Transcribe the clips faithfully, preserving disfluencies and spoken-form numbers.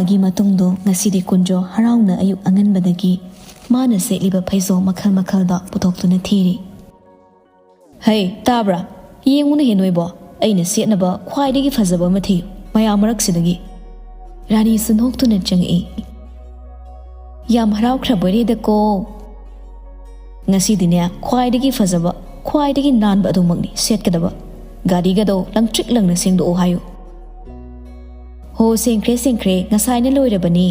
ꯒꯤ ꯃꯇꯨꯡꯗꯣ ꯉꯁꯤꯗꯤ ꯀꯨꯟꯖꯣ ꯍꯔꯥꯎꯅ ꯑꯌꯨꯛ ꯑꯉꯟꯕꯗꯒꯤ ꯃꯥꯅ ꯁꯦꯠꯂꯤꯕ ꯐꯩꯖꯣꯝ ꯃꯈꯜ ꯃꯈꯜꯗ ꯄꯨꯊꯣꯛꯇꯨꯅ ꯊꯤꯔꯤ꯫ "ꯍꯩ, ꯇꯥꯕ꯭ꯔꯥ? ꯌꯦꯡꯉꯨꯅꯦꯍꯦ ꯅꯣꯏꯕꯣ, ꯑꯩꯅ ꯁꯦꯠꯅꯕ ꯈ꯭ꯋꯥꯏꯗꯒꯤ ꯐꯖꯕ ꯑꯃ ꯊꯤꯌꯨ ꯃꯌꯥꯝ ꯃꯔꯛꯁꯤꯗꯒꯤ꯫" ꯔꯥꯅꯤꯁꯨ ꯅꯣꯛꯇꯨꯅ ꯆꯪꯉꯛꯏ꯫ "ꯌꯥꯝ ꯍꯔꯥꯎꯈ꯭ꯔꯕꯣꯏꯔꯦꯗꯀꯣ꯫ ꯉꯁꯤꯗꯤꯅꯦ ꯈ꯭ꯋꯥꯏꯗꯒꯤ ꯐꯖꯕ, ꯈ꯭ꯋꯥꯏꯗꯒꯤ ꯅꯥꯟꯕ ꯑꯗꯨꯃꯛꯅꯤ ꯁꯦꯠꯀꯗꯕ꯫ ꯒꯥꯔꯤꯒꯗꯣ ꯂꯪꯇ꯭ꯔꯤꯛ ꯂꯪꯅ ꯁꯦꯡꯗꯣꯛꯑꯣ ꯍꯥꯏꯌꯨ꯫" "ꯍꯣ, ꯁꯦꯡꯈ꯭ꯔꯦ, ꯁꯦꯡꯈ꯭ꯔꯦ, ꯉꯁꯥꯏꯅ ꯂꯣꯏꯔꯕꯅꯤ꯫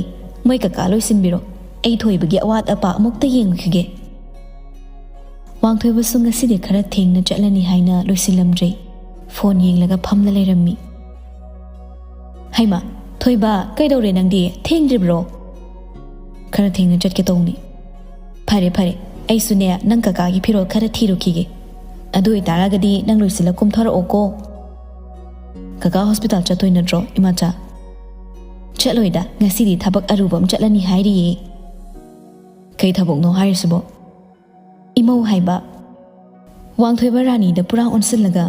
ꯃꯣꯏ ꯀꯀꯥ ꯂꯣꯏꯁꯤꯟꯕꯤꯔꯣ, ꯑꯩ ꯊꯣꯏꯕꯒꯤ ꯑꯋꯥꯠ ꯑꯄꯥ ꯑꯃꯨꯛꯇ ꯌꯦꯡꯉꯨꯈꯤꯒꯦ꯫" ꯋꯥꯡꯊꯣꯏꯕꯁꯨ ꯉꯁꯤꯗꯤ ꯈꯔ ꯊꯦꯡꯅ ꯆꯠꯂꯅꯤ ꯍꯥꯏꯅ ꯂꯣꯏꯁꯤꯜꯂꯝꯗ꯭ꯔꯦ꯫ ꯐꯣꯟ ꯌꯦꯡꯂꯒ ꯐꯝꯂ ꯂꯩꯔꯝꯃꯤ꯫ "ꯍꯩꯃꯥ, ꯊꯣꯏꯕ, ꯀꯩꯗꯧꯔꯦ ꯅꯪꯗꯤ? ꯊꯦꯡꯗ꯭ꯔꯤꯕ꯭ꯔꯣ?" "ꯈꯔ ꯊꯦꯡꯅ ꯆꯠꯀꯦ ꯇꯧꯅꯤ꯫" "ꯐꯔꯦ, ꯐꯔꯦ, ꯑꯩꯁꯨꯅꯦ ꯅꯪ ꯀꯀꯥꯒꯤ ꯐꯤꯔꯣꯜ ꯈꯔ ꯊꯤꯔꯨꯈꯤꯒꯦ꯫ ꯑꯗꯨ ꯑꯣꯏꯇꯥꯔꯒꯗꯤ ꯅꯪ ꯂꯣꯏꯁꯤꯜꯂ ꯀꯨꯝꯊꯔꯛꯑꯣꯀꯣ꯫" "ꯀꯀꯥ ꯍꯣꯁꯄꯤꯇꯥꯜ ꯆꯠꯇꯣꯏ ꯅꯠꯇ꯭ꯔꯣ, ꯏꯃꯥꯆꯥ?" "ꯆꯠꯂꯣꯏꯗ, ꯉꯁꯤꯗꯤ ꯊꯕꯛ ꯑꯔꯨꯕ ꯑꯃ ꯆꯠꯂꯅꯤ ꯍꯥꯏꯔꯤꯌꯦ꯫" "ꯀꯩ ꯊꯕꯛꯅꯣ ꯍꯥꯏꯔꯤꯁꯤꯕꯣ?" "ꯏꯃꯧ ꯍꯥꯏꯕ꯫" ꯋꯥꯡꯊꯣꯏꯕ ꯔꯥꯅꯤꯗ ꯄꯨꯔꯥ ꯑꯣꯟꯁꯤꯜꯂꯒ,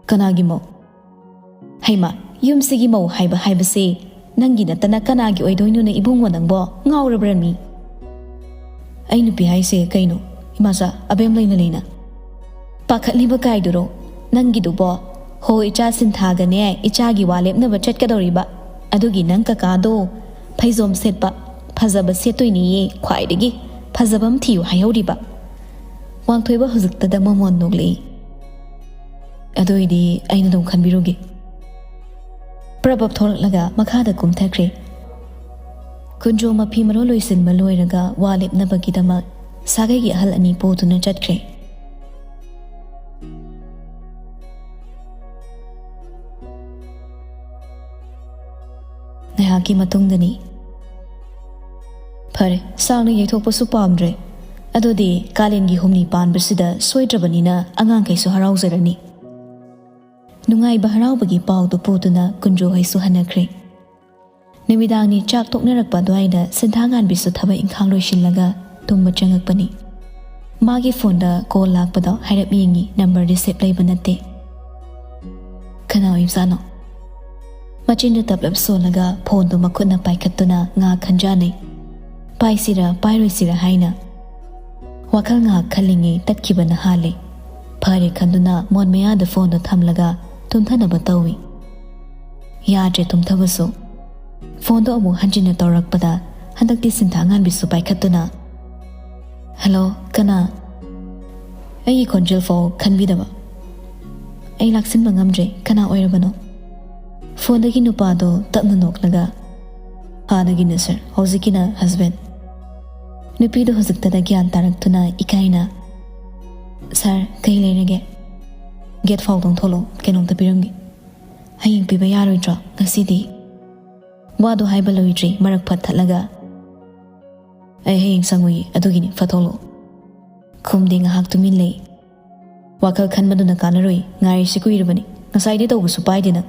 "ꯀꯅꯥꯒꯤ ꯃꯧ?" "ꯍꯩꯃꯥ, ꯌꯨꯝꯁꯤꯒꯤ ꯃꯧ ꯍꯥꯏꯕ ꯍꯥꯏꯕꯁꯦ ꯅꯪꯒꯤ ꯅꯠꯇꯅ ꯀꯅꯥꯒꯤ ꯑꯣꯏꯗꯣꯏꯅꯣꯅꯦ ꯏꯕꯨꯡꯉꯣ, ꯅꯪꯕꯣ ꯉꯥꯎꯔꯕ꯭ꯔꯃꯤ?" "ꯑꯩ ꯅꯨꯄꯤ ꯍꯥꯏꯁꯦ ꯀꯩꯅꯣ, ꯏꯃꯥꯆꯥ, ꯑꯕꯦꯝ ꯂꯩꯅ ꯂꯩꯅ?" "ꯄꯥꯈꯠꯂꯤꯕ ꯀꯥꯏꯗꯨꯔꯣ ꯅꯪꯒꯤꯗꯨꯕꯣ? ꯍꯣ, ꯏꯆꯥ ꯁꯤꯟꯊꯥꯒꯅꯦ ꯏꯆꯥꯒꯤ ꯋꯥ ꯂꯦꯞꯅꯕ ꯆꯠꯀꯗꯧꯔꯤꯕ, ꯑꯗꯨꯒꯤ ꯅꯪ ꯀꯀꯥꯗꯣ ꯐꯩꯖꯣꯝ ꯁꯦꯠꯄ ꯐꯖꯕ ꯁꯦꯠꯇꯣꯏꯅꯦꯌꯦ, ꯈ꯭ꯋꯥꯏꯗꯒꯤ ꯐꯖꯕ ꯑꯃ ꯊꯤꯌꯨ ꯍꯥꯏꯍꯧꯔꯤꯕ꯫" ꯋꯥꯡꯊꯣꯏꯕ ꯍꯧꯖꯤꯛꯇꯗ ꯃꯃꯣꯟ ꯅꯣꯛꯂꯛꯏ꯫ "ꯑꯗꯨ ꯑꯣꯏꯗꯤ ꯑꯩꯅ ꯑꯗꯨꯝ ꯈꯟꯕꯤꯔꯨꯒꯦ꯫" ꯄ꯭ꯔꯕꯞ ꯊꯣꯛꯂꯛꯂꯒ ꯃꯈꯥꯗ ꯀꯨꯝꯊꯈ꯭ꯔꯦ꯫ ꯀꯨꯟꯖꯣ ꯃꯐꯤ ꯃꯔꯣꯜ ꯂꯣꯏꯁꯤꯟꯕ ꯂꯣꯏꯔꯒ ꯋꯥ ꯂꯦꯞꯅꯕꯒꯤꯗꯃꯛ ꯁꯥꯒꯩꯒꯤ ꯑꯍꯜ ꯑꯅꯤ ꯄꯨꯗꯨꯅ ꯆꯠꯈ꯭ꯔꯦ꯫ ꯉꯥꯏꯍꯥꯛꯀꯤ ꯃꯇꯨꯡꯗꯅꯤ꯫ "ꯐꯔꯦ, ꯁꯥꯡꯅ ꯌꯩꯊꯣꯛꯄꯁꯨ ꯄꯥꯝꯗ꯭ꯔꯦ꯫ ꯑꯗꯨꯗꯤ ꯀꯥꯂꯦꯟꯒꯤ ꯍꯨꯝꯅꯤ ꯄꯥꯟꯕꯁꯤꯗ ꯁꯣꯏꯗ꯭ꯔꯕꯅꯤꯅ ꯑꯉꯥꯡꯈꯩꯁꯨ ꯍꯔꯥꯎꯖꯔꯅꯤ꯫" ꯅꯨꯡꯉꯥꯏꯕ ꯍꯔꯥꯎꯕꯒꯤ ꯄꯥꯎꯗꯨ ꯄꯨꯗꯨꯅ ꯀꯨꯟꯖꯣ ꯍꯣꯏꯁꯨ ꯍꯟꯅꯈ꯭ꯔꯦ꯫ ꯅꯨꯃꯤꯗꯥꯡꯅꯤ ꯆꯥꯛ ꯇꯣꯛꯅꯔꯛꯄ ꯑꯗꯨꯋꯥꯏꯗ ꯁꯤꯟꯊꯥꯉꯥꯟꯕꯤꯁꯨ ꯊꯕꯛ ꯏꯪꯈꯥꯡ ꯂꯣꯏꯁꯤꯜꯂꯒ ꯇꯨꯝꯕ ꯆꯪꯉꯛꯄꯅꯤ꯫ ꯃꯥꯒꯤ ꯐꯣꯟꯗ ꯀꯣꯜ ꯂꯥꯛꯄꯗꯣ ꯍꯥꯏꯔꯞ ꯌꯦꯡꯉꯤ, ꯅꯝꯕꯔꯗꯤ ꯁꯦꯞ ꯂꯩꯕ ꯅꯠꯇꯦ꯫ "ꯀꯅꯥ ꯑꯣꯏꯕꯖꯥꯠꯅꯣ?" ꯃꯆꯤꯟꯗꯨ ꯇꯞꯂꯞ ꯁꯣꯜꯂꯒ ꯐꯣꯟꯗꯨ ꯃꯈꯨꯠꯅ ꯄꯥꯏꯈꯠꯇꯨꯅ ꯉꯥꯏꯍꯥꯛ ꯈꯟꯖꯥꯟꯅꯩ꯫ ꯄꯥꯏꯁꯤꯔ ꯄꯥꯏꯔꯣꯏꯁꯤꯔ ꯍꯥꯏꯅ꯫ ꯋꯥꯈꯜ ꯉꯥꯏꯍꯥꯛ ꯈꯜꯂꯤꯉꯩ ꯇꯠꯈꯤꯕꯅ ꯍꯥꯜꯂꯦ꯫ ꯐꯔꯦ ꯈꯟꯗꯨꯅ ꯃꯣꯟ ꯃꯌꯥꯗ ꯐꯣꯟꯗꯨ ꯊꯝꯂꯒ ꯇꯨꯝꯊꯅꯕ ꯇꯧꯏ꯫ ꯌꯥꯗ꯭ꯔꯦ ꯇꯨꯝꯊꯕꯁꯨ꯫ ꯐꯣꯟꯗꯣ ꯑꯃꯨꯛ ꯍꯟꯖꯤꯟꯅ ꯇꯧꯔꯛꯄꯗ ꯍꯟꯗꯛꯇꯤ ꯁꯤꯟꯊꯥ ꯉꯥꯟꯕꯤꯁꯨ ꯄꯥꯏꯈꯠꯇꯨꯅ, "ꯍꯜꯂꯣ, ꯀꯅꯥ?" ꯑꯩꯒꯤ ꯈꯣꯟꯖꯦꯜ ꯐꯥꯎ ꯈꯟꯕꯤꯗꯕ꯫ ꯑꯩ ꯂꯥꯛꯁꯤꯟꯕ ꯉꯝꯗ꯭ꯔꯦ, ꯀꯅꯥ ꯑꯣꯏꯔꯕꯅꯣ? ꯐꯣꯟꯗꯒꯤ ꯅꯨꯄꯥꯗꯣ ꯇꯞꯅ ꯅꯣꯛꯂꯒ, "ꯍꯥꯟꯅꯒꯤꯅ ꯁꯥꯔ, ꯍꯧꯖꯤꯛꯀꯤꯅ ꯍꯁꯕꯦꯟ꯫" ꯅꯨꯄꯤꯗꯣ ꯍꯧꯖꯤꯛꯇꯗ ꯒ꯭ꯌꯥꯟ ꯇꯥꯔꯛꯇꯨꯅ ꯏꯀꯥꯏꯅ, "ꯁꯥꯔ, ꯀꯩ ꯂꯩꯔꯒꯦ? ꯒꯦꯠ ꯐꯥꯎꯗꯪ ꯊꯣꯛꯂꯛꯑꯣ, ꯀꯩꯅꯣꯝꯇ ꯄꯤꯔꯝꯒꯦ꯫" "ꯍꯌꯦꯡ ꯄꯤꯕ ꯌꯥꯔꯣꯏꯗ꯭ꯔꯣ, ꯉꯁꯤꯗꯤ?" ꯋꯥꯗꯣ ꯍꯥꯏꯕ ꯂꯣꯏꯗ꯭ꯔꯤ, ꯃꯔꯛ ꯐꯠ ꯊꯠꯂꯒ, "ꯑꯩ ꯍꯌꯦꯡ ꯁꯪꯉꯨꯏ, ꯑꯗꯨꯒꯤꯅꯤ, ꯐꯠ ꯊꯣꯛꯂꯛꯑꯣ꯫" ꯈꯨꯝꯗꯦ, ꯉꯥꯏꯍꯥꯛ ꯇꯨꯃꯤꯟ ꯂꯩ꯫ "ꯋꯥꯈꯜ ꯈꯟꯕꯗꯨꯅ ꯀꯥꯟꯅꯔꯣꯏ, ꯉꯥꯏꯔꯤꯁꯤ ꯀꯨꯏꯔꯕꯅꯤ, ꯉꯁꯥꯏꯗꯤ ꯇꯧꯕꯁꯨ ꯄꯥꯏꯗꯦ ꯅꯪ꯫"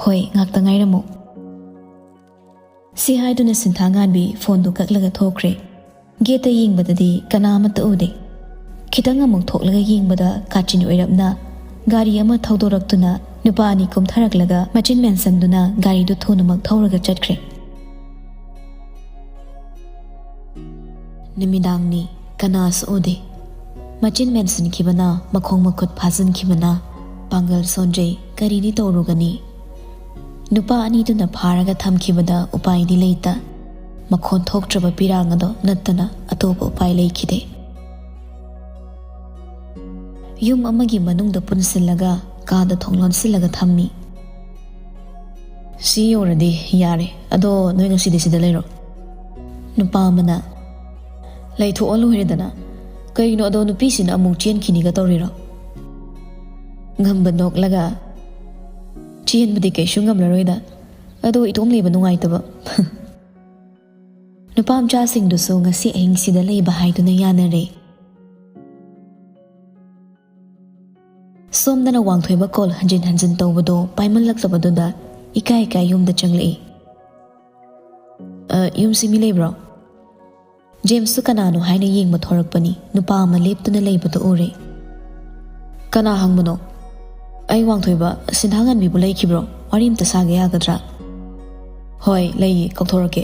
"ꯍꯣꯏ, ꯉꯥꯛꯇ ꯉꯥꯏꯔꯝꯃꯨ꯫" ꯁꯤ ꯍꯥꯏꯗꯨꯅ ꯁꯤꯟꯊꯥ ꯉꯥꯟꯕꯤ ꯐꯣꯟꯗꯨ ꯀꯛꯂꯒ ꯊꯣꯛꯈ꯭ꯔꯦ꯫ ꯒꯦꯠꯇ ꯌꯦꯡꯕꯗꯗꯤ ꯀꯅꯥ ꯑꯃꯠꯇ ꯎꯗꯦ꯫ ꯈꯤꯇꯪ ꯑꯃꯨꯛ ꯊꯣꯛꯂꯒ ꯌꯦꯡꯕꯗ ꯀꯥꯆꯤꯟ ꯑꯣꯏꯔꯞꯅ ꯒꯥꯔꯤ ꯑꯃ ꯊꯧꯗꯣꯔꯛꯇꯨꯅ ꯅꯨꯄꯥ ꯑꯅꯤ ꯀꯨꯝꯊꯔꯛꯂꯒ ꯃꯆꯤꯟ ꯃꯦꯟꯁꯟꯗꯨꯅ ꯒꯥꯔꯤꯗꯨ ꯊꯨꯅꯃꯛ ꯊꯧꯔꯒ ꯆꯠꯈ꯭ꯔꯦ꯫ ꯅꯨꯃꯤꯗꯥꯡꯅꯤ, ꯀꯅꯥꯁꯨ ꯎꯗꯦ꯫ ꯃꯆꯤꯟ ꯃꯦꯟꯁꯤꯟꯈꯤꯕꯅ, ꯃꯈꯣꯡ ꯃꯈꯨꯠ ꯐꯥꯖꯤꯟꯈꯤꯕꯅ ꯄꯥꯡꯒꯜ ꯁꯣꯟꯖꯩ, ꯀꯔꯤꯗꯤ ꯇꯧꯔꯨꯒꯅꯤ? ꯅꯨꯄꯥ ꯑꯅꯤꯗꯨꯅ ꯐꯥꯔꯒ ꯊꯝꯈꯤꯕꯗ ꯎꯄꯥꯏꯗꯤ ꯂꯩꯇ꯫ ꯃꯈꯣꯟ ꯊꯣꯛꯇ꯭ꯔꯕ ꯄꯤꯔꯥꯡ ꯑꯗꯣ ꯅꯠꯇꯅ ꯑꯇꯣꯞꯄ ꯎꯄꯥꯏ ꯂꯩꯈꯤꯗꯦ꯫ ꯌꯨꯝ ꯑꯃꯒꯤ ꯃꯅꯨꯡꯗ ꯄꯨꯟꯁꯤꯜꯂꯒ ꯀꯥꯗ ꯊꯣꯡ ꯂꯣꯟꯁꯤꯜꯂꯒ ꯊꯝꯃꯤ꯫ "ꯁꯤ ꯌꯧꯔꯗꯤ ꯌꯥꯔꯦ, ꯑꯗꯣ ꯅꯣꯏ ꯉꯁꯤꯗꯤ ꯁꯤꯗ ꯂꯩꯔꯣ꯫" ꯅꯨꯄꯥ ꯑꯃꯅ, "ꯂꯩꯊꯣꯛꯑ ꯂꯣꯏꯔꯦꯗꯅ, ꯀꯩꯅꯣ ꯑꯗꯣ ꯅꯨꯄꯤꯁꯤꯅ ꯑꯃꯨꯛ ꯆꯦꯟꯈꯤꯅꯤꯒ ꯇꯧꯔꯤꯔꯣ?" ꯉꯝꯕ ꯅꯣꯛꯂꯒ, "ꯆꯦꯟꯕꯗꯤ ꯀꯩꯁꯨ ꯉꯝꯂꯔꯣꯏꯗ, ꯑꯗꯣ ꯏꯇꯣꯝ ꯂꯩꯕ ꯅꯨꯡꯉꯥꯏꯇꯕ꯫" ꯅꯨꯄꯥ ꯃꯆꯥꯁꯤꯡꯗꯨꯁꯨ ꯉꯁꯤ ꯑꯍꯤꯡꯁꯤꯗ ꯂꯩꯕ ꯍꯥꯏꯗꯨꯅ ꯌꯥꯅꯔꯦ꯫ ꯁꯣꯝꯗꯅ ꯋꯥꯡꯊꯣꯏꯕ ꯀꯣꯜ ꯍꯟꯖꯤꯟ ꯍꯟꯖꯤꯟ ꯇꯧꯕꯗꯣ ꯄꯥꯏꯃꯜꯂꯛꯇꯕꯗꯨꯗ ꯏꯀꯥꯏ ꯏꯀꯥꯏ ꯌꯨꯝꯗ ꯆꯪꯂꯛꯏ꯫ "ꯑ, ꯌꯨꯝꯁꯤ ꯃꯤ ꯂꯩꯕ꯭ꯔꯣ?" ꯖꯦꯝꯁꯁꯨ ꯀꯅꯥꯅꯣ ꯍꯥꯏꯅ ꯌꯦꯡꯕ ꯊꯣꯔꯛꯄꯅꯤ꯫ ꯅꯨꯄꯥ ꯑꯃ ꯂꯦꯞꯇꯨꯅ ꯂꯩꯕꯗꯨ ꯎꯔꯦ꯫ "ꯀꯅꯥ ꯍꯪꯕꯅꯣ?" "ꯑꯩ ꯋꯥꯡꯊꯣꯏꯕ, ꯁꯤꯟꯊꯥ ꯉꯥꯟꯕꯤꯕꯨ ꯂꯩꯈꯤꯕ꯭ꯔꯣ?" ꯋꯥꯔꯤ ꯑꯝꯇ ꯁꯥꯒꯦ ꯌꯥꯒꯗ꯭ꯔꯥ? ꯍꯣꯏ, ꯂꯩꯌꯦ, ꯀꯧꯊꯣꯔꯛꯀꯦ꯫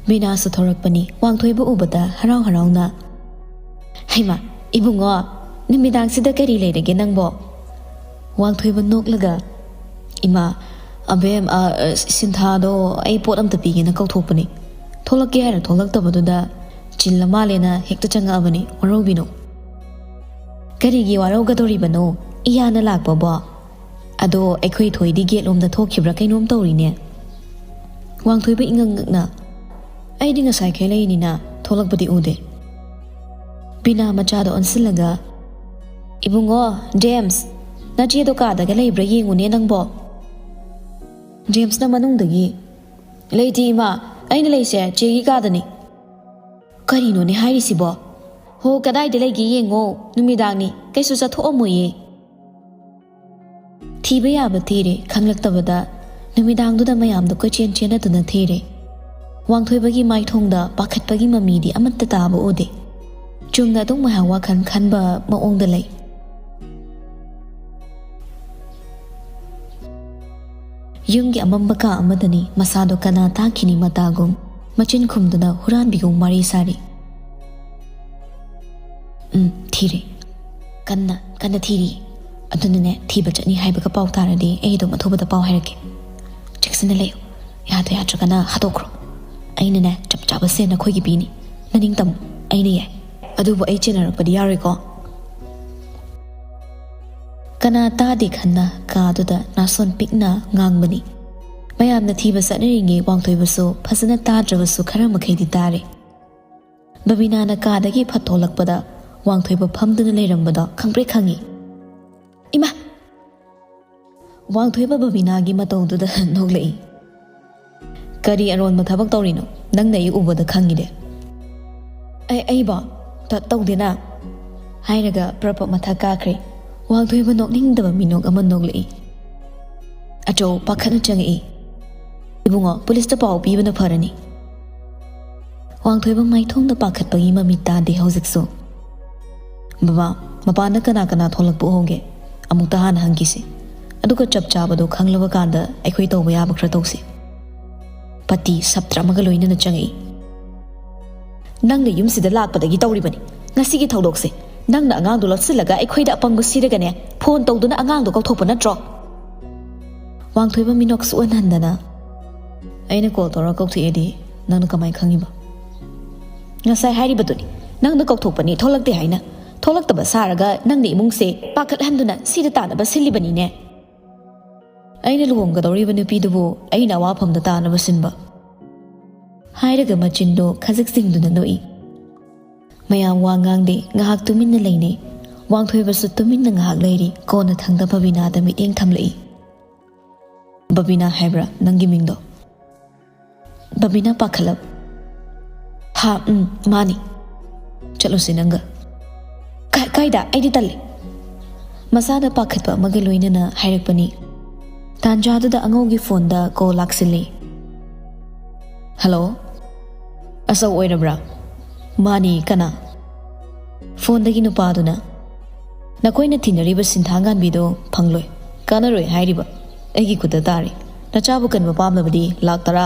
ꯕꯤꯅꯥꯁꯨ ꯊꯣꯔꯛꯄꯅꯤ꯫ ꯋꯥꯡꯊꯣꯏꯕ ꯎꯕꯗ ꯍꯔꯥꯎ ꯍꯔꯥꯎꯅ, "ꯍꯩꯃꯥ, ꯏꯕꯨꯡꯉꯣ, ꯅꯨꯃꯤꯗꯥꯡꯁꯤꯗ ꯀꯔꯤ ꯂꯩꯔꯒꯦ ꯅꯪꯕꯣ?" ꯋꯥꯡꯊꯣꯏꯕ ꯅꯣꯛꯂꯒ, "ꯏꯃꯥ, ꯑꯕꯦꯝ, ꯑ, ꯑ, ꯁꯤꯟꯊꯥꯗꯣ ꯑꯩ ꯄꯣꯠ ꯑꯝꯇ ꯄꯤꯒꯦꯅ ꯀꯧꯊꯣꯛꯄꯅꯤ꯫ ꯊꯣꯛꯂꯛꯀꯦ ꯍꯥꯏꯔ ꯊꯣꯛꯂꯛꯇꯕꯗꯨꯗ ꯆꯤꯜꯂ ꯃꯥꯜꯂꯦꯅ ꯍꯦꯛꯇ ꯆꯪꯉꯛꯑꯕꯅꯤ, ꯋꯥꯔꯧꯕꯤꯅꯣ꯫" "ꯀꯔꯤꯒꯤ ꯋꯥꯔꯧꯒꯗꯧꯔꯤꯕꯅꯣ? ꯏꯌꯥꯅ ꯂꯥꯛꯄꯕꯣ? ꯑꯗꯣ ꯑꯩꯈꯣꯏ ꯊꯣꯏꯗꯤ ꯒꯦꯠꯂꯣꯝꯗ ꯊꯣꯛꯈꯤꯕ꯭ꯔꯥ ꯀꯩꯅꯣꯝ ꯇꯧꯔꯤꯅꯦ꯫" ꯋꯥꯡꯊꯣꯏꯕ ꯏꯉꯛ ꯉꯛꯅ, "ꯑꯩꯗꯤ ꯉꯁꯥꯏ ꯈꯦꯂꯛꯏꯅꯤꯅ, ꯊꯣꯛꯂꯛꯄꯗꯤ ꯎꯗꯦ꯫" ꯕꯤꯅꯥ ꯃꯆꯥꯗꯣ ꯑꯣꯟꯁꯤꯜꯂꯒ, "ꯏꯕꯨꯡꯉꯣ, ꯖꯦꯝꯁ, ꯅꯆꯦꯗꯣ ꯀꯥꯗꯒ ꯂꯩꯕ꯭ꯔꯥ ꯌꯦꯡꯉꯨꯅꯦ ꯅꯪꯕꯣ꯫" ꯖꯦꯝꯁꯅ ꯃꯅꯨꯡꯗꯒꯤ, "ꯂꯩꯇꯦ ꯏꯃꯥ, ꯑꯩꯅ ꯂꯩꯁꯦ ꯆꯦꯒꯤ ꯀꯥꯗꯅꯤ꯫" "ꯀꯔꯤꯅꯣꯅꯦ ꯍꯥꯏꯔꯤꯁꯤꯕꯣ? ꯍꯣ, ꯀꯗꯥꯏꯗ ꯂꯩꯒꯦ ꯌꯦꯡꯉꯣ, ꯅꯨꯃꯤꯗꯥꯡꯅꯤ, ꯀꯩꯁꯨ ꯆꯠꯊꯣꯛꯑꯝꯃꯣꯏꯌꯦ꯫" ꯊꯤꯕ ꯌꯥꯕ ꯊꯤꯔꯦ, ꯈꯪꯂꯛꯇꯕꯗ ꯅꯨꯃꯤꯗꯥꯡꯗꯨꯗ ꯃꯌꯥꯝꯗꯣ ꯀꯣꯏꯆꯦꯟ ꯆꯦꯟꯅꯗꯨꯅ ꯊꯤꯔꯦ꯫ ꯋꯥꯡꯊꯣꯏꯕꯒꯤ ꯃꯥꯏꯊꯣꯡꯗ ꯄꯥꯈꯠꯄꯒꯤ ꯃꯃꯤꯗꯤ ꯑꯃꯠꯇ ꯇꯥꯕ ꯎꯗꯦ꯫ ꯆꯨꯝꯅ ꯑꯗꯨꯝ ꯉꯥꯏꯍꯥꯛ ꯋꯥꯈꯜ ꯈꯟꯕ ꯃꯑꯣꯡꯗ ꯂꯩ꯫ ꯌꯨꯝꯒꯤ ꯑꯃꯝꯕ ꯀꯥ ꯑꯃꯗꯅꯤ ꯃꯁꯥꯗꯣ ꯀꯅꯥ ꯇꯥꯈꯤꯅꯤ ꯃꯇꯥꯒꯨꯝ ꯃꯆꯤꯟ ꯈꯨꯝꯗꯨꯅ ꯍꯨꯔꯥꯟꯕꯤꯒꯨꯝ ꯋꯥꯔꯤ ꯁꯥꯔꯤ꯫ "ꯎꯝ, ꯊꯤꯔꯦ꯫ ꯀꯟꯅ, ꯀꯟꯅ ꯊꯤꯔꯤ꯫ ꯑꯗꯨꯅꯅꯦ, ꯊꯤꯕ ꯆꯠꯅꯤ ꯍꯥꯏꯕꯒ ꯄꯥꯎ ꯇꯥꯔꯗꯤ ꯑꯩ ꯑꯗꯨꯝ ꯑꯊꯨꯕꯗ ꯄꯥꯎ ꯍꯥꯏꯔꯛꯀꯦ꯫ ꯆꯦꯛꯁꯤꯟꯅ ꯂꯩꯌꯨ꯫ ꯌꯥꯗ ꯌꯥꯗ꯭ꯔꯒꯅ ꯍꯥꯠꯇꯣꯛꯈ꯭ꯔꯣ꯫ ꯑꯩꯅꯅꯦ, ꯆꯞ ꯆꯥꯕ ꯁꯦꯟ ꯅꯈꯣꯏꯒꯤ ꯄꯤꯅꯤ꯫ ꯅꯅꯤꯡ ꯇꯝꯃꯨ꯫ ꯑꯩꯅ ꯌꯥꯏ꯫ ꯑꯗꯨꯕꯨ ꯑꯩ ꯆꯦꯟꯅꯔꯛꯄꯗꯤ ꯌꯥꯔꯣꯏꯀꯣ꯫" ꯀꯅꯥ ꯇꯥꯗꯦ ꯈꯟꯅ ꯀꯥꯗꯨꯗ ꯅꯥꯁꯣꯟ ꯄꯤꯛꯅ ꯉꯥꯡꯕꯅꯤ꯫ ꯃꯌꯥꯝꯅ ꯊꯤꯕ ꯆꯠꯅꯔꯤꯉꯩ ꯋꯥꯡꯊꯣꯏꯕꯁꯨ ꯐꯖꯅ ꯇꯥꯗ꯭ꯔꯕꯁꯨ ꯈꯔ ꯃꯈꯩꯗꯤ ꯇꯥꯔꯦ꯫ ꯕꯕꯤꯅꯥꯅ ꯀꯥꯗꯒꯤ ꯐꯠ ꯊꯣꯛꯂꯛꯄꯗ ꯋꯥꯡꯊꯣꯏꯕ ꯐꯝꯗꯨꯅ ꯂꯩꯔꯝꯕꯗꯣ ꯈꯪꯄ꯭ꯔꯦꯛ ꯈꯪꯉꯤ꯫ "ꯏꯃꯥ!" ꯋꯥꯡꯊꯣꯏꯕ ꯕꯕꯤꯅꯥꯒꯤ ꯃꯇꯧꯗꯨꯗ ꯅꯣꯛꯂꯛꯏ꯫ "ꯀꯔꯤ ꯑꯔꯣꯟꯕ ꯊꯕꯛ ꯇꯧꯔꯤꯅꯣ? ꯅꯪꯅ ꯑꯩ ꯎꯕꯗ ꯈꯪꯉꯤꯅꯦ꯫" "ꯑꯩ, ꯑꯩꯕꯣ? ꯇ-, ꯇꯧꯗꯦꯅ," ꯍꯥꯏꯔꯒ ꯄ꯭ꯔꯞ ꯄ꯭ꯔꯞ ꯃꯊꯛ ꯀꯥꯈ꯭ꯔꯦ꯫ ꯋꯥꯡꯊꯣꯏꯕ ꯅꯣꯛꯅꯤꯡꯗꯕ ꯃꯤꯅꯣꯛ ꯑꯃ ꯅꯣꯛꯂꯛꯏ꯫ ꯑꯆꯧ ꯄꯥꯈꯠꯅ ꯆꯪꯉꯛꯏ꯫ "ꯏꯕꯨꯡꯉꯣ, ꯄꯨꯂꯤꯁꯇ ꯄꯥꯎ ꯄꯤꯕꯅ ꯐꯔꯅꯤ꯫" ꯋꯥꯡꯊꯣꯏꯕ ꯃꯥꯏꯊꯣꯡꯗ ꯄꯥꯈꯠꯄꯒꯤ ꯃꯃꯤ ꯇꯥꯗꯦ ꯍꯧꯖꯤꯛꯁꯨ꯫ "ꯕꯕꯥ, ꯃꯄꯥꯟꯗ ꯀꯅꯥ ꯀꯅꯥ ꯊꯣꯛꯂꯛꯄ ꯎꯍꯧꯒꯦ? ꯑꯃꯨꯛꯇ ꯍꯥꯟꯅ ꯍꯪꯈꯤꯁꯤ꯫ ꯑꯗꯨꯒ ꯆꯞ ꯆꯥꯕꯗꯣ ꯈꯪꯂꯕ ꯀꯥꯟꯗ ꯑꯩꯈꯣꯏ ꯇꯧꯕ ꯌꯥꯕ ꯈꯔ ꯇꯧꯁꯤ꯫ ꯄꯇꯤ ꯁꯞꯇ꯭ꯔ ꯑꯃꯒ ꯂꯣꯏꯅꯅ ꯆꯪꯉꯛꯏ꯫ "ꯅꯪꯅ ꯌꯨꯝꯁꯤꯗ ꯂꯥꯛꯄꯗꯒꯤ ꯇꯧꯔꯤꯕꯅꯤ꯫ ꯉꯁꯤꯒꯤ ꯊꯧꯗꯣꯛꯁꯦ ꯅꯪꯅ ꯑꯉꯥꯡꯗꯣ ꯂꯧꯁꯤꯜꯂꯒ ꯑꯩꯈꯣꯏꯗ ꯑꯄꯪꯕ ꯁꯤꯔꯒꯅꯦ, ꯐꯣꯟ ꯇꯧꯗꯨꯅ ꯑꯉꯥꯡꯗꯣ ꯀꯧꯊꯣꯛꯄ ꯅꯠꯇ꯭ꯔꯣ?" ꯋꯥꯡꯊꯣꯏꯕ ꯃꯤꯅꯣꯛ ꯁꯨꯛꯍꯟ ꯍꯟꯗꯅ, "ꯑꯩꯅ ꯀꯣꯜ ꯇꯧꯔꯒ ꯀꯧꯊꯣꯛꯑꯦꯗꯤ ꯅꯪꯅ ꯀꯃꯥꯏꯅ ꯈꯪꯉꯤꯕ?" "ꯉꯁꯥꯏ ꯍꯥꯏꯔꯤꯕꯗꯨꯅꯤ, ꯅꯪꯅ ꯀꯧꯊꯣꯛꯄꯅꯤ, ꯊꯣꯛꯂꯛꯇꯦ ꯍꯥꯏꯅ꯫ ꯊꯣꯛꯂꯛꯇꯕ ꯁꯥꯔꯒ ꯅꯪꯅ ꯏꯃꯨꯡꯁꯦ ꯄꯥꯈꯠꯍꯟꯗꯨꯅ ꯁꯤꯗ ꯇꯥꯅꯕ ꯁꯤꯜꯂꯤꯕꯅꯤꯅꯦ꯫ ꯑꯩꯅ ꯂꯨꯍꯣꯡꯒꯗꯧꯔꯤꯕ ꯅꯨꯄꯤꯗꯨꯕꯨ ꯑꯩꯅ ꯑꯋꯥꯐꯝꯗ ꯇꯥꯅꯕ ꯁꯤꯟꯕ?" ꯍꯥꯏꯔꯒ ꯃꯆꯤꯟꯗꯣ ꯈꯖꯤꯛ ꯆꯤꯡꯗꯨꯅ ꯅꯣꯛꯏ꯫ ꯃꯌꯥꯝ ꯋꯥ ꯉꯥꯡꯗꯦ, ꯉꯥꯏꯍꯥꯛ ꯇꯨꯃꯤꯟꯅ ꯂꯩꯅꯩ꯫ ꯋꯥꯡꯊꯣꯏꯕꯁꯨ ꯇꯨꯃꯤꯟꯅ ꯉꯥꯏꯍꯥꯛ ꯂꯩꯔꯤ, ꯀꯣꯟꯅ ꯊꯪꯗ ꯕꯕꯤꯅꯥꯗ ꯃꯤꯠꯌꯦꯡ ꯊꯝꯂꯛꯏ꯫ "ꯕꯕꯤꯅꯥ ꯍꯥꯏꯕ꯭ꯔꯥ ꯅꯪꯒꯤ ꯃꯤꯡꯗꯣ?" ꯕꯕꯤꯅꯥ ꯄꯥꯈꯠꯂꯞ꯫ "ꯍꯥ, ꯎꯝ, ꯃꯥꯅꯤ꯫ ꯆꯠꯂꯨꯁꯤ ꯅꯪꯒ꯫" "ꯀꯥꯏ-, ꯀꯥꯏꯗ? ꯑꯩꯗꯤ ꯇꯜꯂꯤ꯫" ꯃꯁꯥꯗ ꯄꯥꯈꯠꯄ ꯑꯃꯒ ꯂꯣꯏꯅꯅ ꯍꯥꯏꯔꯛꯄꯅꯤ꯫ ꯇꯥꯟꯖꯥꯗꯨꯗ ꯑꯉꯧꯒꯤ ꯐꯣꯟꯗ ꯀꯣꯜ ꯂꯥꯛꯁꯤꯜꯂꯤ꯫ "ꯍꯜꯂꯣ, ꯑꯆꯧ ꯑꯣꯏꯔꯕ꯭ꯔꯥ?" "ꯃꯥꯅꯤ, ꯀꯅꯥ?" ꯐꯣꯟꯗꯒꯤ ꯅꯨꯄꯥꯗꯨꯅ, "ꯅꯈꯣꯏꯅ ꯊꯤꯅꯔꯤꯕ ꯁꯤꯟꯊꯥ ꯉꯥꯟꯕꯤꯗꯣ ꯐꯪꯂꯣꯏ, ꯀꯥꯟꯅꯔꯣꯏ ꯍꯥꯏꯔꯤꯕ꯫ ꯑꯩꯒꯤ ꯈꯨꯠꯇ ꯇꯥꯔꯦ꯫ ꯅꯆꯥꯕꯨ ꯀꯟꯕ ꯄꯥꯝꯂꯕꯗꯤ ꯂꯥꯛ ꯇꯔꯥ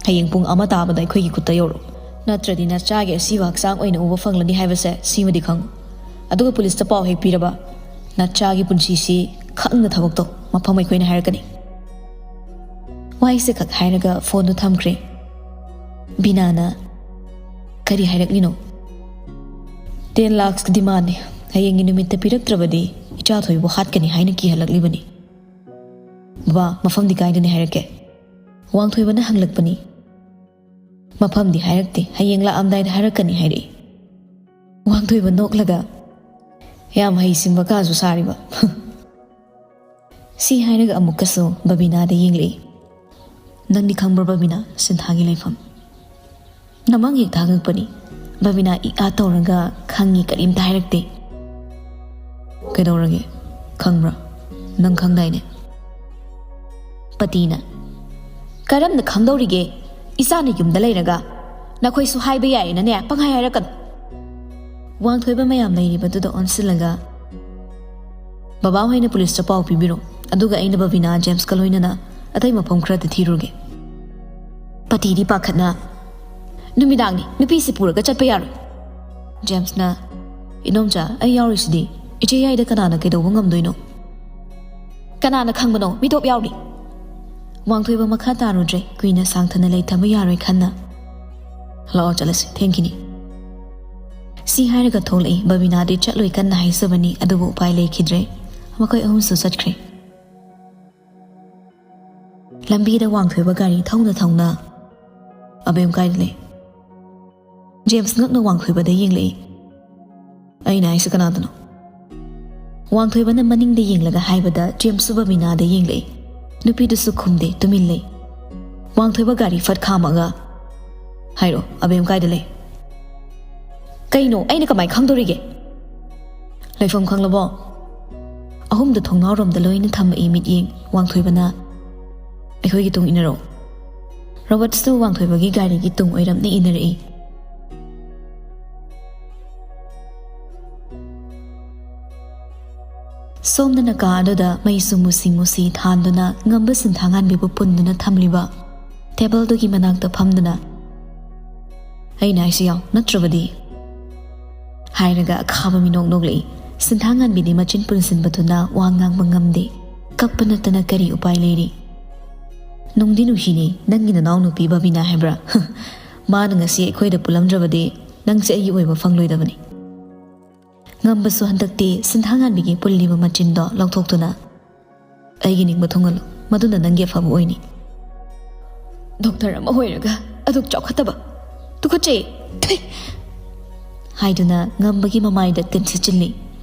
ꯍꯌꯦꯡ ꯄꯨꯡ ꯑꯃ ꯇꯥꯕꯗ ꯑꯩꯈꯣꯏꯒꯤ ꯈꯨꯠꯇ ꯌꯧꯔꯛꯎ꯫ ꯅꯠꯇ꯭ꯔꯗꯤ ꯅꯆꯥꯒꯤ ꯑꯁꯤꯕ ꯍꯛꯆꯥꯡ ꯑꯣꯏꯅ ꯎꯕ ꯐꯪꯂꯅꯤ ꯍꯥꯏꯕꯁꯦ ꯁꯤꯃꯗꯤ ꯈꯪꯉꯨ꯫ ꯑꯗꯨꯒ ꯄꯨꯂꯤꯁꯇ ꯄꯥꯎ ꯍꯦꯛ ꯄꯤꯔꯕ, ꯅꯆꯥꯒꯤ ꯄꯨꯟꯁꯤꯁꯤ ꯈꯪꯅ ꯊꯕꯛ ꯇꯧ꯫ ꯃꯐꯝ ꯑꯩꯈꯣꯏꯅ ꯍꯥꯏꯔꯛꯀꯅꯤ꯫" ꯋꯥꯍꯩꯁꯦ ꯈꯛ ꯍꯥꯏꯔꯒ ꯐꯣꯟꯗꯨ ꯊꯝꯈ꯭ꯔꯦ꯫ ꯕꯤꯅꯥꯅ, "ꯀꯔꯤ ꯍꯥꯏꯔꯛꯂꯤꯅꯣ?" "ꯇꯦꯟ ꯂꯥꯈ ꯗꯤꯃꯥꯟꯅꯤ꯫ ꯍꯌꯦꯡꯒꯤ ꯅꯨꯃꯤꯠꯇ ꯄꯤꯔꯛꯇ꯭ꯔꯕꯗꯤ ꯏꯆꯥ ꯊꯣꯏꯕꯨ ꯍꯥꯠꯀꯅꯤ ꯍꯥꯏꯅ ꯀꯤꯍꯜꯂꯛꯂꯤꯕꯅꯤ꯫" "ꯕꯕꯥ, ꯃꯐꯝꯗꯤ ꯀꯥꯏꯗꯅꯤ ꯍꯥꯏꯔꯛꯀꯦ?" ꯋꯥꯡꯊꯣꯏꯕꯅ ꯍꯪꯂꯛꯄꯅꯤ꯫ "ꯃꯐꯝꯗꯤ ꯍꯥꯏꯔꯛꯇꯦ, ꯍꯌꯦꯡ ꯂꯥꯛꯑꯝꯗꯥꯏꯗ ꯍꯥꯏꯔꯛꯀꯅꯤ ꯍꯥꯏꯔꯛꯏ꯫" ꯋꯥꯡꯊꯣꯏꯕ ꯅꯣꯛꯂꯒ, "ꯌꯥꯝ ꯍꯩꯁꯤꯡꯕ ꯀꯥꯁꯨ ꯁꯥꯔꯤꯕ꯫" ꯁꯤ ꯍꯥꯏꯔꯒ ꯑꯃꯨꯛꯀꯁꯨ ꯕꯕꯤꯅꯥꯗ ꯌꯦꯡꯂꯛꯏ꯫ "ꯅꯪꯗꯤ ꯈꯪꯕ꯭ꯔꯣ ꯕꯕꯤꯅꯥ, ꯁꯤꯟꯊꯥꯒꯤ ꯂꯩꯐꯝ?" ꯅꯃꯥꯡ ꯍꯦꯛ ꯊꯥꯡꯉꯛꯄꯅꯤ꯫ ꯕꯕꯤꯅꯥ ꯏ ꯑꯥ ꯇꯧꯔꯒ, "ꯈꯪꯉꯤ, ꯀꯔꯤꯝꯇ ꯍꯥꯏꯔꯛꯇꯦ꯫" "ꯀꯩꯗꯧꯔꯒꯦ? ꯈꯪꯕ꯭ꯔꯥ? ꯅꯪ ꯈꯪꯗꯥꯏꯅꯦ?" ꯄꯇꯤꯅ, "ꯀꯔꯝꯅ ꯈꯪꯗꯧꯔꯤꯒꯦ? ꯏꯆꯥꯅ ꯌꯨꯝꯗ ꯂꯩꯔꯒ꯫ ꯅꯈꯣꯏꯁꯨ ꯍꯥꯏꯕ ꯌꯥꯏꯌꯦꯅꯅꯦ ꯄꯪꯍꯥꯏ ꯍꯥꯏꯔꯛꯀꯅꯨ꯫" ꯋꯥꯡꯊꯣꯏꯕ ꯃꯌꯥꯝ ꯂꯩꯔꯤꯕꯗꯨꯗ ꯑꯣꯟꯁꯤꯜꯂꯒ, "ꯕꯕꯥ ꯍꯣꯏꯅ ꯄꯨꯂꯤꯁꯇ ꯄꯥꯎ ꯄꯤꯕꯤꯔꯣ, ꯑꯗꯨꯒ ꯑꯩꯅ ꯕꯕꯤꯅꯥ ꯖꯦꯝꯁꯀ ꯂꯣꯏꯅꯅ ꯑꯇꯩ ꯃꯐꯝ ꯈꯔꯗ ꯊꯤꯔꯨꯔꯒꯦ꯫ ꯄꯇꯤꯗꯤ ꯄꯥꯈꯠꯅ, "ꯅꯨꯃꯤꯗꯥꯡꯅꯤ, ꯅꯨꯄꯤꯁꯤ ꯄꯨꯔꯒ ꯆꯠꯄ ꯌꯥꯔꯣꯏ꯫" ꯖꯦꯝꯁꯅ, "ꯏꯅꯣꯝꯆꯥ, ꯑꯩ ꯌꯥꯎꯔꯤꯁꯤꯗꯤ꯫ ꯏꯆꯦ ꯌꯥꯏꯗ ꯀꯅꯥꯅ ꯀꯩꯗꯧꯕ ꯉꯝꯗꯣꯏꯅꯣ?" "ꯀꯅꯥꯅ ꯈꯪꯕꯅꯣ? ꯃꯤꯇꯣꯞ ꯌꯥꯎꯔꯤ꯫" ꯋꯥꯡꯊꯣꯏꯕ ꯃꯈꯥ ꯇꯥꯔꯨꯗ꯭ꯔꯦ꯫ ꯀꯨꯏꯅ ꯁꯥꯡꯊꯅ ꯂꯩꯊꯕ ꯌꯥꯔꯣꯏ ꯈꯟꯅ, "ꯂꯥꯛꯑꯣ, ꯆꯠꯂꯁꯤ, ꯊꯦꯡꯈꯤꯅꯤ꯫" ꯁꯤ ꯍꯥꯏꯔꯒ ꯊꯣꯛꯂꯛꯏ꯫ ꯕꯕꯤꯅꯥꯗꯤ ꯆꯠꯂꯣꯏ ꯀꯟꯅ ꯍꯥꯏꯖꯕꯅꯤ, ꯑꯗꯨꯕꯨ ꯎꯄꯥꯏ ꯂꯩꯈꯤꯗ꯭ꯔꯦ꯫ ꯃꯈꯣꯏ ꯑꯍꯨꯝꯁꯨ ꯆꯠꯈ꯭ꯔꯦ꯫ ꯂꯝꯕꯤꯗ ꯋꯥꯡꯊꯣꯏꯕ ꯒꯥꯔꯤ ꯊꯧꯅ ꯊꯧꯅ, "ꯑꯕꯦꯝ ꯀꯥꯏꯗ ꯂꯩ?" ꯖꯦꯝꯁ ꯉꯛꯅ ꯋꯥꯡꯊꯣꯏꯕꯗ ꯌꯦꯡꯂꯛꯏ꯫ "ꯑꯩꯅ ꯍꯥꯏꯁꯤ ꯀꯅꯥꯗꯅꯣ?" ꯋꯥꯡꯊꯣꯏꯕꯅ ꯃꯅꯤꯡꯗ ꯌꯦꯡꯂꯒ ꯍꯥꯏꯕꯗ ꯖꯦꯝꯁꯁꯨ ꯕꯕꯤꯅꯥꯗ ꯌꯦꯡꯂꯛꯏ꯫ ꯅꯨꯄꯤꯗꯨꯁꯨ ꯈꯨꯝꯗꯦ, ꯇꯨꯃꯤꯟ ꯂꯩ꯫ ꯋꯥꯡꯊꯣꯏꯕ ꯒꯥꯔꯤ ꯐꯠ ꯈꯥꯝꯃꯒ, "ꯍꯥꯏꯔꯣ, ꯑꯕꯦꯝ ꯀꯥꯏꯗ ꯂꯩ?" "ꯀꯩꯅꯣ, ꯑꯩꯅ ꯀꯃꯥꯏ ꯈꯪꯗꯣꯔꯤꯒꯦ?" "ꯂꯩꯐꯝ ꯈꯪꯂꯕꯣ?" ꯑꯍꯨꯝꯗ ꯊꯣꯡꯅꯥꯎꯔꯣꯝꯗ ꯂꯣꯏꯅ ꯊꯝꯃꯛꯏ ꯃꯤꯠꯌꯦꯡ꯫ ꯋꯥꯡꯊꯣꯏꯕꯅ, "ꯑꯩꯈꯣꯏꯒꯤ ꯇꯨꯡ ꯏꯟꯅꯔꯛꯑꯣ꯫" ꯔꯣꯕꯔꯠꯁꯨ ꯋꯥꯡꯊꯣꯏꯕꯒꯤ ꯒꯥꯔꯤꯒꯤ ꯇꯨꯡ ꯑꯣꯏꯔꯞꯅ ꯏꯟꯅꯔꯛꯏ꯫ ꯁꯣꯝꯗꯅ ꯀꯥ ꯑꯗꯨꯗ ꯃꯩꯁꯨ ꯃꯨꯁꯤ ꯃꯨꯁꯤ ꯊꯥꯟꯗꯨꯅ ꯉꯝꯕ ꯁꯤꯟꯊꯥꯉꯥꯟꯕꯤꯕꯨ ꯄꯨꯟꯗꯨꯅ ꯊꯝꯂꯤꯕ ꯇꯦꯕꯜꯗꯨꯒꯤ ꯃꯅꯥꯛꯇ ꯐꯝꯗꯨꯅ, "ꯑꯩꯅ ꯍꯥꯏꯁꯤ ꯌꯥꯎ, ꯅꯠꯇ꯭ꯔꯕꯗꯤ?" ꯍꯥꯏꯔꯒ ꯑꯈꯥꯕ ꯃꯤꯅꯣꯛ ꯅꯣꯛꯂꯛꯏ꯫ ꯁꯤꯟꯊꯥꯉꯥꯟꯕꯤꯗꯤ ꯃꯆꯤꯟ ꯄꯨꯟꯁꯤꯟꯕꯗꯨꯅ ꯋꯥ ꯉꯥꯡꯕ ꯉꯝꯗꯦ꯫ ꯀꯞꯄ ꯅꯠꯇꯅ ꯀꯔꯤ ꯎꯄꯥꯏ ꯂꯩꯔꯤ? "ꯅꯨꯡꯗꯤ ꯅꯨꯡꯁꯤꯅꯤ, ꯅꯪꯒꯤ ꯅꯅꯥꯎꯅꯨꯄꯤ ꯕꯕꯤꯅꯥ ꯍꯥꯏꯕ꯭ꯔꯥ? ꯃꯥꯅ ꯉꯁꯤ ꯑꯩꯈꯣꯏꯗ ꯄꯨꯜꯂꯝꯗ꯭ꯔꯕꯗꯤ ꯅꯪꯁꯦ ꯑꯩꯒꯤ ꯑꯣꯏꯕ ꯐꯪꯂꯣꯏꯗꯕꯅꯤ꯫" ꯉꯝꯕꯁꯨ ꯍꯟꯗꯛꯇꯤ ꯁꯤꯟꯊꯥꯉꯥꯟꯕꯤꯒꯤ ꯄꯨꯜꯂꯤꯕ ꯃꯆꯤꯟꯗꯣ ꯂꯧꯊꯣꯛꯇꯨꯅ, "ꯑꯩꯒꯤ ꯅꯤꯡꯕ ꯊꯨꯡꯍꯜꯂꯨ, ꯃꯗꯨꯅ ꯅꯪꯒꯤ ꯑꯐꯕ ꯑꯣꯏꯅꯤ꯫" "ꯗꯣꯛꯇꯔ ꯑꯃ ꯑꯣꯏꯔꯒ ꯑꯗꯨꯛ ꯆꯥꯎꯈꯠꯇꯕ, ꯇꯨꯀꯠꯆꯩ, ꯊꯨꯏ!" ꯍꯥꯏꯗꯨꯅ ꯉꯝꯕꯒꯤ ꯃꯃꯥꯏꯗ ꯇꯤꯟ ꯁꯤꯠꯆꯤꯜꯂꯤ꯫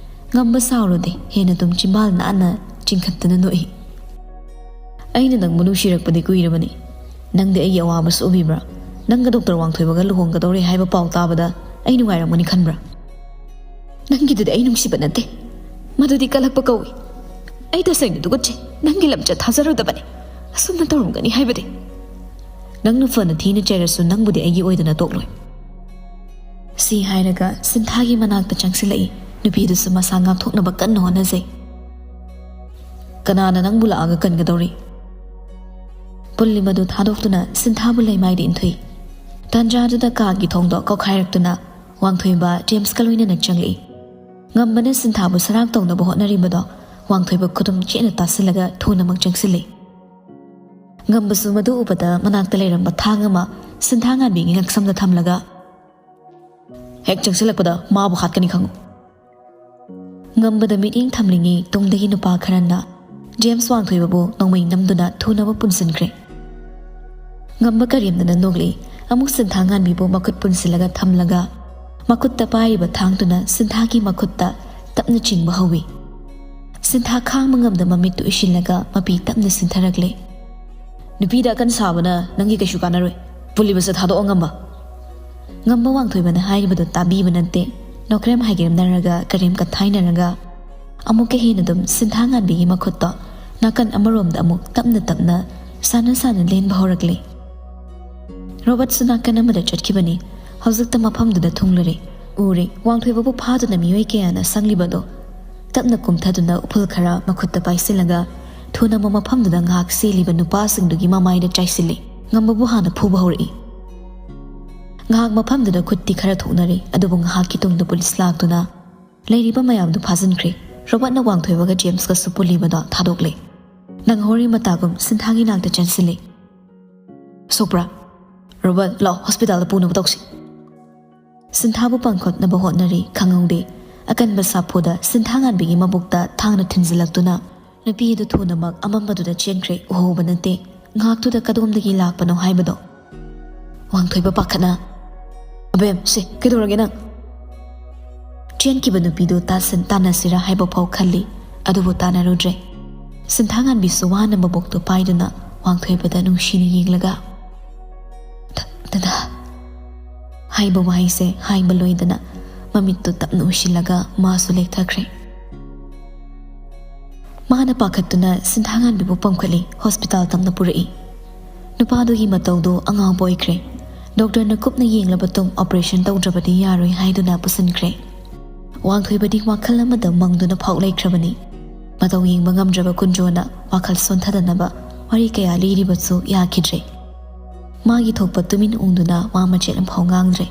ꯉꯝꯕ ꯁꯥꯎꯔꯨꯗꯦ, ꯍꯦꯟꯅ ꯑꯗꯨꯝ ꯆꯤꯝꯕꯥꯜ ꯅꯥꯟꯅ ꯆꯤꯡꯈꯠꯇꯨꯅ ꯅꯣꯛꯏ꯫ "ꯑꯩꯅ ꯅꯪꯕꯨ ꯅꯨꯡꯁꯤꯔꯛꯄꯗꯤ ꯀꯨꯏꯔꯕꯅꯤ꯫ ꯅꯪꯗꯤ ꯑꯩꯒꯤ ꯑꯋꯥꯕꯁꯨ ꯎꯕꯤꯕ꯭ꯔꯥ? ꯅꯪꯒ ꯗꯣꯛꯇꯔ ꯋꯥꯡꯊꯣꯏꯕꯒ ꯂꯨꯍꯣꯡꯒꯗꯧꯔꯦ ꯍꯥꯏꯕ ꯄꯥꯎ ꯇꯥꯕꯗ ꯑꯩ ꯅꯨꯡꯉꯥꯏꯔꯝꯒꯅꯤ ꯈꯟꯕ꯭ꯔꯥ? ꯅꯪꯒꯤꯗꯨꯗꯤ ꯑꯩ ꯅꯨꯡꯁꯤꯕ ꯅꯠꯇꯦ, ꯃꯗꯨꯗꯤ ꯀꯜꯂꯛꯄ ꯀꯧꯏ꯫ ꯑꯩ ꯇꯁꯦꯡꯅ ꯇꯨꯀꯠꯆꯩ, ꯅꯪꯒꯤ ꯂꯝꯆꯠ ꯊꯥꯖꯔꯨꯗꯕꯅꯤ꯫ ꯑꯁꯨꯝꯅ ꯇꯧꯔꯝꯒꯅꯤ ꯍꯥꯏꯕꯗꯤ꯫ ꯅꯪꯅ ꯐꯅ ꯊꯤꯅ ꯆꯩꯔꯁꯨ ꯅꯪꯕꯨꯗꯤ ꯑꯩꯒꯤ ꯑꯣꯏꯗꯅ ꯇꯣꯛꯂꯣꯏ꯫" ꯁꯤ ꯍꯥꯏꯔꯒ ꯁꯤꯟꯊꯥꯒꯤ ꯃꯅꯥꯛꯇ ꯆꯪꯁꯤꯜꯂꯛꯏ꯫ ꯅꯨꯄꯤꯗꯨꯁꯨ ꯃꯁꯥ ꯉꯥꯛꯊꯣꯛꯅꯕ ꯀꯟꯅ ꯍꯣꯠꯅꯖꯩ꯫ "ꯀꯅꯥꯅ ꯅꯪꯕꯨ ꯂꯥꯛꯑꯒ ꯀꯟꯒꯗꯧꯔꯤ?" ꯄꯨꯜꯂꯤ ꯃꯗꯨ ꯊꯥꯗꯣꯛꯇꯨꯅ ꯁꯤꯟꯊꯥꯕꯨ ꯂꯩꯃꯥꯏꯗ ꯏꯟꯊꯨꯏ꯫ ꯇꯥꯟꯖꯥꯗꯨꯗ ꯀꯥꯒꯤ ꯊꯣꯡꯗꯣ ꯀꯧꯈꯥꯏꯔꯛꯇꯨꯅ ꯋꯥꯡꯊꯣꯏꯕ ꯖꯦꯝꯁꯀ ꯂꯣꯏꯅꯅ ꯆꯪꯂꯛꯏ꯫ ꯉꯝꯕꯅ ꯁꯤꯟꯊꯥꯕꯨ ꯁꯔꯥꯛ ꯇꯧꯅꯕ ꯍꯣꯠꯅꯔꯤꯕꯗꯣ ꯋꯥꯡꯊꯣꯏꯕ ꯈꯨꯗꯨꯝ ꯆꯦꯠꯅ ꯇꯥꯁꯤꯜꯂꯒ ꯊꯨꯅꯃꯛ ꯆꯪꯁꯤꯜꯂꯤ꯫ ꯉꯝꯕꯁꯨ ꯃꯗꯨ ꯎꯕꯗ ꯃꯅꯥꯛꯇ ꯂꯩꯔꯝꯕ ꯊꯥꯡ ꯑꯃ ꯁꯤꯟꯊꯥ ꯉꯥꯟꯕꯤꯒꯤ ꯉꯛꯁꯝꯗ ꯊꯝꯂꯒ, "ꯍꯦꯛ ꯆꯪꯁꯤꯜꯂꯛꯄꯗ ꯃꯥꯕꯨ ꯍꯥꯠꯀꯅꯤ ꯈꯪꯉꯨ"꯫ ꯉꯝꯕꯗ ꯃꯤꯠꯌꯦꯡ ꯊꯝꯂꯤꯉꯩ ꯇꯨꯡꯗꯒꯤ ꯅꯨꯄꯥ ꯈꯔꯅ ꯖꯦꯝꯁ ꯋꯥꯡꯊꯣꯏꯕꯕꯨ ꯅꯣꯡꯃꯩ ꯅꯝꯗꯨꯅ ꯊꯨꯅꯕ ꯄꯨꯟꯁꯤꯟꯈ꯭ꯔꯦ꯫ ꯉꯝꯕ ꯀꯔꯦꯝꯅꯅ ꯅꯣꯛꯂꯛꯏ꯫ ꯑꯃꯨꯛ ꯁꯤꯟꯊꯥ ꯉꯥꯟꯕꯤꯕꯨ ꯃꯈꯨꯠ ꯄꯨꯟꯁꯤꯜꯂꯒ ꯊꯝꯂꯒ ꯃꯈꯨꯠꯇ ꯄꯥꯏꯔꯤꯕ ꯊꯥꯡꯗꯨꯅ ꯁꯤꯟꯊꯥꯒꯤ ꯃꯈꯨꯠꯇ ꯇꯞꯅ ꯆꯤꯡꯕ ꯍꯧꯏ꯫ ꯁꯤꯟꯊꯥ ꯈꯥꯡꯕ ꯉꯝꯗ ꯃꯃꯤꯠꯇꯨ ꯎꯏꯁꯤꯜꯂꯒ ꯃꯄꯤ ꯇꯞꯅ ꯁꯤꯟꯊꯔꯛꯂꯦ꯫ "ꯅꯨꯄꯤꯗ ꯑꯀꯟ ꯁꯥꯕꯅ ꯅꯪꯒꯤ ꯀꯩꯁꯨ ꯀꯥꯟꯅꯔꯣꯏ꯫ ꯄꯨꯜꯂꯤꯕꯁꯦ ꯊꯥꯗꯣꯛꯑꯣ, ꯉꯝꯕ"꯫ ꯉꯝꯕ ꯋꯥꯡꯊꯣꯏꯕꯅ ꯍꯥꯏꯔꯤꯕꯗꯨ ꯇꯥꯕꯤꯕ ꯅꯠꯇꯦ꯫ ꯅꯣꯀ꯭ꯔꯦꯝ ꯍꯥꯏꯒꯦꯔꯝꯅꯔꯒ ꯀꯔꯦꯝ ꯀꯊꯥꯏꯅꯔꯒ ꯑꯃꯨꯛꯀ ꯍꯦꯟꯅ ꯑꯗꯨꯝ ꯁꯤꯟꯊꯥ ꯉꯥꯟꯕꯤꯒꯤ ꯃꯈꯨꯠꯇꯣ ꯅꯥꯀꯟ ꯑꯃꯔꯣꯝꯗ ꯑꯃꯨꯛ ꯇꯞꯅ ꯇꯞꯅ ꯁꯥꯟꯅ ꯁꯥꯟꯅ ꯂꯦꯟꯕ ꯍꯧꯔꯛꯂꯦ꯫ ꯔꯣꯕꯔꯠꯁꯨ ꯅꯥꯀꯟ ꯑꯃꯗ ꯆꯠꯈꯤꯕꯅꯤ꯫ ꯍꯧꯖꯤꯛꯇ ꯃꯐꯝꯗꯨꯗ ꯊꯨꯡꯂꯔꯦ꯫ ꯎꯔꯦ, ꯋꯥꯡꯊꯣꯏꯕꯕꯨ ꯐꯥꯗꯨꯅ ꯃꯤꯑꯣꯏ ꯀꯌꯥꯅ ꯁꯪꯂꯤꯕꯗꯣ꯫ ꯇꯞꯅ ꯀꯨꯝꯊꯗꯨꯅ ꯎꯐꯨꯜ ꯈꯔ ꯃꯈꯨꯠꯇ ꯄꯥꯏꯁꯤꯜꯂꯒ ꯊꯨꯅ ꯃꯐꯝꯗꯨꯗ ꯉꯥꯏꯍꯥꯛ ꯆꯦꯜꯂꯤꯕ ꯅꯨꯄꯥꯁꯤꯡꯗꯨꯒꯤ ꯃꯃꯥꯏꯗ ꯆꯥꯏꯁꯤꯜꯂꯤ꯫ ꯉꯝꯕꯕꯨ ꯍꯥꯟꯅ ꯐꯨꯕ ꯍꯧꯔꯛꯏ꯫ ꯉꯥꯏꯍꯥꯛ ꯃꯐꯝꯗꯨꯗ ꯈꯨꯠꯇꯤ ꯈꯔ ꯊꯣꯛꯅꯔꯤ, ꯑꯗꯨꯕꯨ ꯉꯥꯏꯍꯥꯛꯀꯤ ꯇꯨꯡꯗ ꯄꯨꯂꯤꯁ ꯂꯥꯛꯇꯨꯅ ꯂꯩꯔꯤꯕ ꯃꯌꯥꯝꯗꯨ ꯐꯥꯖꯤꯟꯈ꯭ꯔꯦ꯫ ꯔꯣꯕꯔꯠꯅ ꯋꯥꯡꯊꯣꯏꯕꯒ ꯖꯦꯝꯁꯀꯁꯨ ꯄꯨꯜꯂꯤꯕꯗꯣ ꯊꯥꯗꯣꯛꯂꯦ꯫ ꯅꯪꯍꯧꯔꯤ ꯃꯇꯥꯒꯨꯝ ꯁꯤꯟꯊꯥꯒꯤ ꯅꯥꯛꯇ ꯆꯦꯟꯁꯤꯜꯂꯤ꯫ "ꯁꯣꯛꯄ꯭ꯔꯥ? ꯔꯣꯕꯔꯠ, ꯂꯥꯛꯑꯣ, ꯍꯣꯁꯄꯤꯇꯥꯜꯗ ꯄꯨꯅꯕ ꯇꯧꯁꯤ"꯫ ꯁꯤꯟꯊꯥꯕꯨ ꯄꯥꯡꯈꯠꯅꯕ ꯍꯣꯠꯅꯔꯤ, ꯈꯪꯍꯧꯗꯦ꯫ ꯑꯀꯟꯕ ꯁꯥꯐꯨꯗ ꯁꯤꯟꯊꯥ ꯉꯥꯟꯕꯤꯒꯤ ꯃꯕꯨꯛꯇ ꯊꯥꯡꯅ ꯊꯤꯟꯖꯤꯜꯂꯛꯇꯨꯅ ꯅꯨꯄꯤ ꯑꯗꯨ ꯊꯨꯅꯃꯛ ꯑꯃꯝꯕꯗꯨꯗ ꯆꯦꯟꯈ꯭ꯔꯦ, ꯎꯍꯧꯕ ꯅꯠꯇꯦ꯫ ꯉꯥꯏꯍꯥꯛꯇꯨꯗ ꯀꯗꯣꯝꯗꯒꯤ ꯂꯥꯛꯄꯅꯣ ꯍꯥꯏꯕꯗꯣ꯫ ꯋꯥꯡꯊꯣꯏꯕ ꯄꯥꯈꯠꯅ, "ꯑꯕꯦꯝ, ꯁꯦ, ꯀꯩꯗꯧꯔꯒꯦ ꯅꯪ?" ꯆꯦꯟꯈꯤꯕ ꯅꯨꯄꯤꯗꯨ ꯇꯥꯁꯟ-, ꯇꯥꯟꯅꯁꯤꯔꯥ ꯍꯥꯏꯕ ꯐꯥꯎ ꯈꯜꯂꯤ, ꯑꯗꯨꯕꯨ ꯇꯥꯟꯅꯔꯨꯗ꯭ꯔꯦ꯫ ꯁꯤꯟꯊꯥꯉꯥꯟꯕꯤꯁꯨ ꯋꯥꯅ ꯃꯕꯣꯛꯇꯨ ꯄꯥꯏꯗꯨꯅ ꯋꯥꯡꯊꯣꯏꯕꯗ ꯅꯨꯡꯁꯤꯅ ꯌꯦꯡꯂꯒ, "ꯗ-, ꯗꯗꯥ" ꯍꯥꯏꯕ ꯋꯥꯍꯩꯁꯦ ꯍꯥꯏꯕ ꯂꯣꯏꯗꯅ ꯃꯃꯤꯠꯇꯨ ꯇꯞꯅ ꯎꯏꯁꯤꯜꯂꯒ ꯃꯥꯁꯨ ꯂꯦꯛꯊꯈ꯭ꯔꯦ꯫ ꯃꯥꯅ ꯄꯥꯈꯠꯇꯨꯅ ꯁꯤꯟꯊꯥꯉꯥꯟꯕꯤꯕꯨ ꯄꯝꯈꯠꯂꯤ, ꯍꯣꯁꯄꯤꯇꯥꯜ ꯇꯝꯅ ꯄꯨꯔꯛꯏ꯫ ꯅꯨꯄꯥꯗꯨꯒꯤ ꯃꯇꯧꯗꯨ ꯑꯉꯥꯎꯕ ꯑꯣꯏꯈ꯭ꯔꯦ꯫ ꯗꯣꯛꯇꯔꯅ ꯀꯨꯞꯅ ꯌꯦꯡꯂꯕ ꯇꯨꯡ ꯑꯣꯄꯔꯦꯁꯟ ꯇꯧꯗ꯭ꯔꯕꯗꯤ ꯌꯥꯔꯣꯏ ꯍꯥꯏꯗꯨꯅ ꯄꯨꯁꯤꯟꯈ꯭ꯔꯦ꯫ ꯋꯥꯡꯊꯣꯏꯕꯗꯤ ꯋꯥꯈꯜ ꯑꯃꯗ ꯃꯪꯗꯨꯅ ꯐꯥꯎ ꯂꯩꯈ꯭ꯔꯕꯅꯤ꯫ ꯃꯇꯧ ꯌꯦꯡꯕ ꯉꯝꯗ꯭ꯔꯕ ꯀꯨꯟꯖꯣꯅ ꯋꯥꯈꯜ ꯁꯣꯟꯊꯗꯅꯕ ꯋꯥꯔꯤ ꯀꯌꯥ ꯂꯤꯔꯤꯕꯁꯨ ꯌꯥꯈꯤꯗ꯭ꯔꯦ꯫ ꯃꯥꯒꯤ ꯊꯣꯛꯄ ꯇꯨꯃꯤꯟ ꯎꯪꯗꯨꯅ ꯋꯥ ꯃꯆꯦꯠ ꯑꯃꯐꯥꯎ ꯉꯥꯡꯗ꯭ꯔꯦ꯫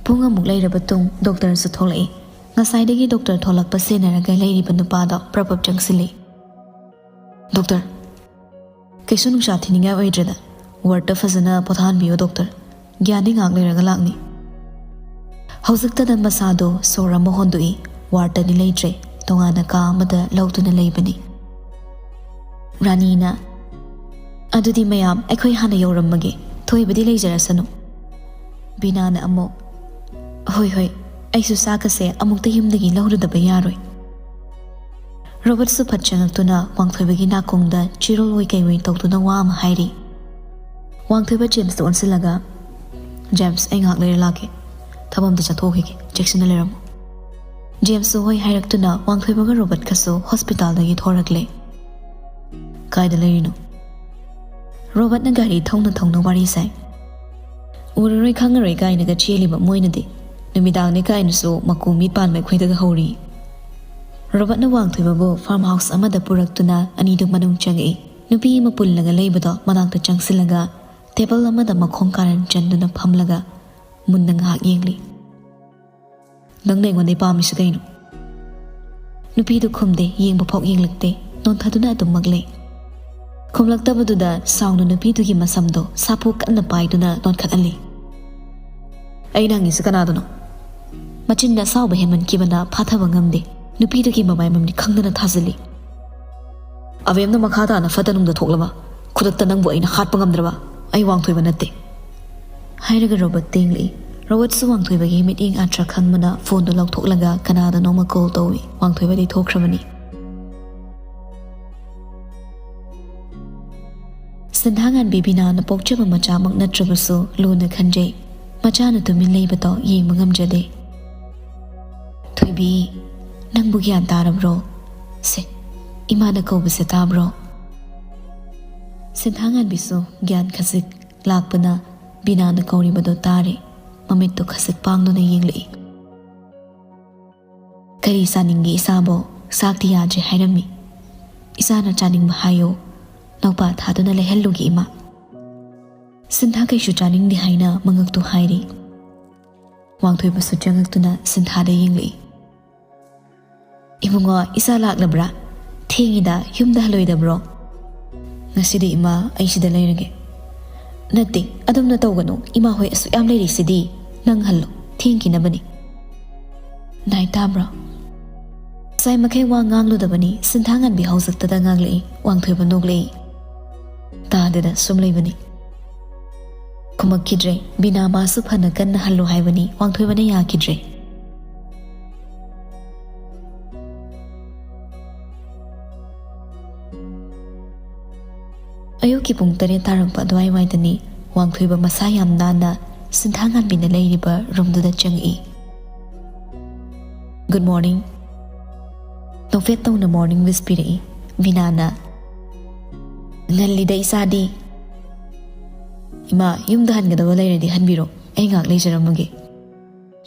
ꯄꯨꯡ ꯑꯃꯨꯛ ꯂꯩꯔꯕ ꯇꯨꯡ ꯗꯣꯛꯇꯔꯁꯨ ꯊꯣꯛꯂꯛꯏ꯫ ꯉꯁꯥꯏꯗꯒꯤ ꯗꯣꯛꯇꯔ ꯊꯣꯛꯂꯛꯄ ꯁꯦꯟꯅꯔꯒ ꯂꯩꯔꯤꯕ ꯅꯨꯄꯥꯗꯣ ꯄ꯭ꯔꯞ ꯄ꯭ꯔꯞ ꯆꯪꯁꯤꯜꯂꯤ꯫ "ꯗꯣꯛꯇꯔ, ꯀꯩꯁꯨ ꯅꯨꯡꯁꯥ ꯊꯤꯅꯤꯡꯉꯥꯏ ꯑꯣꯏꯗ꯭ꯔꯦꯗ꯫ ꯋꯥꯔꯗꯇ ꯐꯖꯅ ꯄꯣꯊꯥꯍꯟꯕꯤꯌꯣ ꯗꯣꯛꯇꯔ꯫ ꯒ꯭ꯌꯥꯟꯗꯤ ꯉꯥꯏꯍꯥꯛ ꯂꯩꯔꯒ ꯂꯥꯛꯅꯤ꯫" ꯍꯧꯖꯤꯛꯇꯗ ꯃꯁꯥꯗꯣ ꯁꯣꯔ ꯑꯃ ꯍꯣꯟꯗꯣꯛꯏ꯫ ꯋꯥꯔꯗꯇꯗꯤ ꯂꯩꯇ꯭ꯔꯦ꯫ ꯇꯣꯉꯥꯟꯅ ꯀꯥ ꯑꯃꯗ ꯂꯧꯗꯨꯅ ꯂꯩꯕꯅꯤ꯫ ꯔꯥꯅꯤꯅ, "ꯑꯗꯨꯗꯤ ꯃꯌꯥꯝ, ꯑꯩꯈꯣꯏ ꯍꯥꯟꯅ ꯌꯧꯔꯝꯃꯒꯦ꯫ ꯊꯣꯏꯕꯗꯤ ꯂꯩꯖꯔꯁꯅꯨ꯫" ꯕꯤꯅꯥꯅ ꯑꯃꯨꯛ, "ꯍꯣꯏ, ꯍꯣꯏ, ꯑꯩꯁꯨ ꯆꯥꯛꯀꯁꯦ ꯑꯃꯨꯛꯇ ꯌꯨꯝꯗꯒꯤ ꯂꯧꯔꯨꯗꯕ ꯌꯥꯔꯣꯏ꯫" ꯔꯣꯕꯔꯠꯁꯨ ꯐꯠ ꯆꯪꯉꯛꯇꯨꯅ ꯋꯥꯡꯊꯣꯏꯕꯒꯤ ꯅꯥꯀꯣꯡꯗ ꯆꯤꯔꯣꯜ ꯑꯣꯏ ꯀꯩ ꯑꯣꯏ ꯇꯧꯗꯨꯅ ꯋꯥ ꯑꯃ ꯍꯥꯏꯔꯤ꯫ ꯋꯥꯡꯊꯣꯏꯕ ꯖꯦꯝꯁꯇ ꯑꯣꯟꯁꯤꯜꯂꯒ, "ꯖꯦꯝꯁ, ꯑꯩ ꯉꯥꯏꯍꯥꯛ ꯂꯩꯔ ꯂꯥꯛꯀꯦ꯫ ꯊꯕꯛ ꯑꯝꯇ ꯆꯠꯊꯣꯛꯈꯤꯒꯦ꯫ ꯆꯦꯛꯁꯤꯟꯅ ꯂꯩꯔꯝꯃꯨ꯫" ꯖꯦꯝꯁꯁꯨ ꯍꯣꯏ ꯍꯥꯏꯔꯛꯇꯨꯅ ꯋꯥꯡꯊꯣꯏꯕꯒ ꯔꯣꯕꯔꯠꯀꯁꯨ ꯍꯣꯁꯄꯤꯇꯥꯜꯗꯒꯤ ꯊꯣꯔꯛꯂꯦ꯫ "ꯀꯥꯏꯗ ꯂꯩꯔꯤꯅꯣ?" ꯔꯣꯕꯔꯠꯅ ꯒꯥꯔꯤ ꯊꯧꯅ ꯊꯧꯅ ꯋꯥꯔꯤ ꯁꯥꯏ꯫ "ꯎꯔꯔꯣꯏ ꯈꯪꯉꯔꯣꯏ" ꯀꯥꯏꯅꯒ ꯆꯦꯜꯂꯤꯕ ꯃꯣꯏꯅꯗꯤ꯫ ꯅꯨꯃꯤꯗꯥꯡꯅꯤ ꯀꯥꯏꯅꯁꯨ ꯃꯀꯨ ꯃꯤꯠ ꯄꯥꯟꯕ ꯑꯩꯈꯣꯏꯗꯒ ꯍꯧꯔꯤ꯫ ꯔꯣꯕꯔꯠꯅ ꯋꯥꯡꯊꯣꯏꯕꯕꯨ ꯐꯥꯔꯝ ꯍꯥꯎꯁ ꯑꯃꯗ ꯄꯨꯔꯛꯇꯨꯅ ꯑꯅꯤꯗꯨ ꯃꯅꯨꯡ ꯆꯪꯉꯛꯏ꯫ ꯅꯨꯄꯤ ꯑꯃ ꯄꯨꯜꯂꯒ ꯂꯩꯕꯗꯣ ꯃꯅꯥꯛꯇ ꯆꯪꯁꯤꯜꯂꯒ ꯇꯦꯕꯜ ꯑꯃꯗ ꯃꯈꯣꯡ ꯀꯥꯔꯟ ꯆꯟꯗꯨꯅ ꯐꯝꯂꯒ ꯃꯨꯟꯅ ꯉꯥꯏꯍꯥꯛ ꯌꯦꯡꯂꯤ꯫ "ꯅꯪꯅ ꯑꯩꯉꯣꯟꯗꯩ ꯄꯥꯝꯃꯤꯁꯤ ꯀꯩꯅꯣ?" ꯅꯨꯄꯤꯗꯨ ꯈꯨꯝꯗꯦ, ꯌꯦꯡꯕ ꯐꯥꯎ ꯌꯦꯡꯂꯛꯇꯦ, ꯅꯣꯟꯊꯗꯨꯅ ꯑꯗꯨꯝꯃꯛ ꯂꯩ꯫ ꯈꯨꯝꯂꯛꯇꯕꯗꯨꯗ ꯁꯥꯎꯅ ꯅꯨꯄꯤꯗꯨꯒꯤ ꯃꯁꯝꯗꯣ ꯁꯥꯐꯨ ꯀꯟꯅ ꯄꯥꯏꯗꯨꯅ ꯅꯣꯟꯈꯠꯍꯜꯂꯤ꯫ "ꯑꯩꯅ ꯍꯪꯉꯤꯁꯤ ꯀꯅꯥꯗꯅꯣ?" ꯃꯆꯤꯟꯗ ꯑꯁꯥꯎꯕ ꯍꯦꯟꯃꯟꯈꯤꯕꯅ ꯐꯥꯊꯕ ꯉꯝꯗꯦ꯫ ꯅꯨꯄꯤꯗꯨꯒꯤ ꯃꯃꯥꯏ ꯃꯃꯤꯠ ꯈꯪꯗꯅ ꯊꯥꯖꯤꯜꯂꯤ꯫ "ꯑꯕꯦꯝꯅ ꯃꯈꯥ ꯇꯥꯅ ꯐꯠꯇ ꯅꯨꯡꯗ ꯊꯣꯛꯂꯕ? ꯈꯨꯗꯛꯇ ꯅꯪꯕꯨ ꯑꯩꯅ ꯍꯥꯠꯄ ꯉꯝꯗ꯭ꯔꯕ? ꯑꯩ ꯋꯥꯡꯊꯣꯏꯕ ꯅꯠꯇꯦ꯫" ꯍꯥꯏꯔꯒ ꯔꯣꯕꯔꯠ ꯇꯦꯡꯂꯛꯏ꯫ ꯔꯣꯕꯔꯠꯁꯨ ꯋꯥꯡꯊꯣꯏꯕꯒꯤ ꯃꯤꯠꯌꯦꯡ ꯑꯥꯔꯊ ꯈꯪꯕꯅ ꯐꯣꯟꯗꯨ ꯂꯧꯊꯣꯛꯂꯒ ꯀꯅꯥꯗꯅꯣꯃ ꯀꯣꯜ ꯇꯧꯏ꯫ ꯋꯥꯡꯊꯣꯏꯕꯗꯤ ꯊꯣꯛꯈ꯭ꯔꯕꯅꯤ꯫ ꯁꯤꯟꯊꯥꯉꯥꯟꯕꯤ ꯕꯤꯅꯥꯅ ꯄꯣꯛꯆꯕ ꯃꯆꯥꯃꯛ ꯅꯠꯇ꯭ꯔꯕꯁꯨ ꯂꯨꯅ ꯈꯟꯖꯩ꯫ ꯃꯆꯥꯅ ꯇꯨꯃꯤꯟ ꯂꯩꯕꯗꯣ ꯌꯦꯡꯕ ꯉꯝꯖꯗꯦ꯫ "ꯊꯣꯏꯕꯤ, ꯅꯪꯕꯨ ꯒ꯭ꯌꯥꯟ ꯇꯥꯔꯕ꯭ꯔꯣ? ꯁꯦ, ꯏꯃꯥꯅ ꯀꯧꯕꯁꯦ ꯇꯥꯕ꯭ꯔꯣ?" ꯁꯤꯟꯊꯥꯉꯥꯟꯕꯤꯁꯨ ꯒ꯭ꯌꯥꯟ ꯈꯖꯤꯛ ꯂꯥꯛꯄꯅ ꯕꯤꯅꯥꯅ ꯀꯧꯔꯤꯕꯗꯣ ꯇꯥꯔꯦ꯫ ꯃꯃꯤꯠꯇꯨ ꯈꯖꯤꯛ ꯄꯥꯡꯗꯨꯅ ꯌꯦꯡꯂꯛꯏ꯫ "ꯀꯔꯤ ꯆꯥꯅꯤꯡꯒꯦ ꯏꯆꯥꯕꯣ? ꯆꯥꯛꯇꯤ ꯌꯥꯗ꯭ꯔꯦ ꯍꯥꯏꯔꯝꯃꯤ꯫ ꯏꯆꯥꯅ ꯆꯥꯅꯤꯡꯕ ꯍꯥꯏꯌꯣ, ꯅꯧꯄꯥ ꯊꯥꯗꯨꯅ ꯂꯩꯍꯜꯂꯨꯒꯦ ꯏꯃꯥ꯫" ꯁꯤꯟꯊꯥ ꯀꯩꯁꯨ ꯆꯥꯅꯤꯡꯗꯦ ꯍꯥꯏꯅ ꯃꯉꯛꯇꯨ ꯍꯥꯏꯔꯤ꯫ ꯋꯥꯡꯊꯣꯏꯕꯁꯨ ꯆꯪꯉꯛꯇꯨꯅ ꯁꯤꯟꯊꯥꯗ ꯌꯦꯡꯂꯛꯏ꯫ "ꯏꯕꯨꯡꯉꯣ, ꯏꯆꯥ ꯂꯥꯛꯂꯕ꯭ꯔꯥ? ꯊꯦꯡꯉꯤꯗ, ꯌꯨꯝꯗ ꯍꯜꯂꯣꯏꯗꯕ꯭ꯔꯣ?" "ꯉꯁꯤꯗꯤ ꯏꯃꯥ, ꯑꯩ ꯁꯤꯗ ꯂꯩꯔꯒꯦ꯫" "ꯅꯠꯇꯦ, ꯑꯗꯨꯝꯅ ꯇꯧꯒꯅꯨ, ꯏꯃꯥ ꯍꯣꯏ ꯑꯁꯨꯛ ꯌꯥꯝ ꯂꯩꯔꯤꯁꯤꯗꯤ꯫ ꯅꯪ ꯍꯜꯂꯣ, ꯊꯦꯡꯈꯤꯅꯕꯅꯤ꯫" "ꯅꯥꯏ ꯇꯥꯕ꯭ꯔꯣ?" ꯉꯁꯥꯏ ꯃꯈꯩ ꯋꯥ ꯉꯥꯡꯂꯨꯗꯕꯅꯤ, ꯁꯤꯟꯊꯥ ꯉꯥꯟꯕꯤ ꯍꯧꯖꯤꯛꯇꯗ ꯉꯥꯡꯂꯛꯏ꯫ ꯋꯥꯡꯊꯣꯏꯕ ꯅꯣꯛꯂꯛꯏ꯫ "ꯇꯥꯗꯦꯗ, ꯁꯨꯝ ꯂꯩꯕꯅꯤ꯫" ꯈꯨꯝꯃꯛꯈꯤꯗ꯭ꯔꯦ꯫ ꯕꯤꯅꯥ ꯃꯥꯁꯨ ꯐꯅ ꯀꯟꯅ ꯍꯜꯂꯨ ꯍꯥꯏꯕꯅꯤ, ꯋꯥꯡꯊꯣꯏꯕꯅ ꯌꯥꯈꯤꯗ꯭ꯔꯦ꯫ ꯑꯌꯨꯛꯀꯤ ꯄꯨꯡ ꯇꯔꯦꯠ ꯇꯥꯔꯛꯄ ꯑꯗꯨꯋꯥꯏꯋꯥꯏꯗꯅꯤ ꯋꯥꯡꯊꯣꯏꯕ ꯃꯁꯥ ꯌꯥꯝ ꯅꯥꯟꯅ ꯁꯤꯟꯊꯥ ꯉꯥꯟꯕꯤꯅ ꯂꯩꯔꯤꯕ ꯔꯨꯝꯗꯨꯗ ꯆꯪꯉꯛꯏ꯫ "Good morning꯫" ꯅꯣꯛꯐꯦꯠ ꯇꯧꯅ morning wish ꯄꯤꯔꯛꯏ꯫ ꯕꯤꯅꯥꯅ, "ꯉꯜꯂꯤꯗ ꯏꯆꯥꯗꯤ꯫" "ꯏꯃꯥ, ꯌꯨꯝꯗ ꯍꯟꯒꯗꯕ ꯂꯩꯔꯗꯤ ꯍꯟꯕꯤꯔꯣ, ꯑꯩ ꯉꯥꯏꯍꯥꯛ ꯂꯩꯖꯔꯝꯃꯒꯦ꯫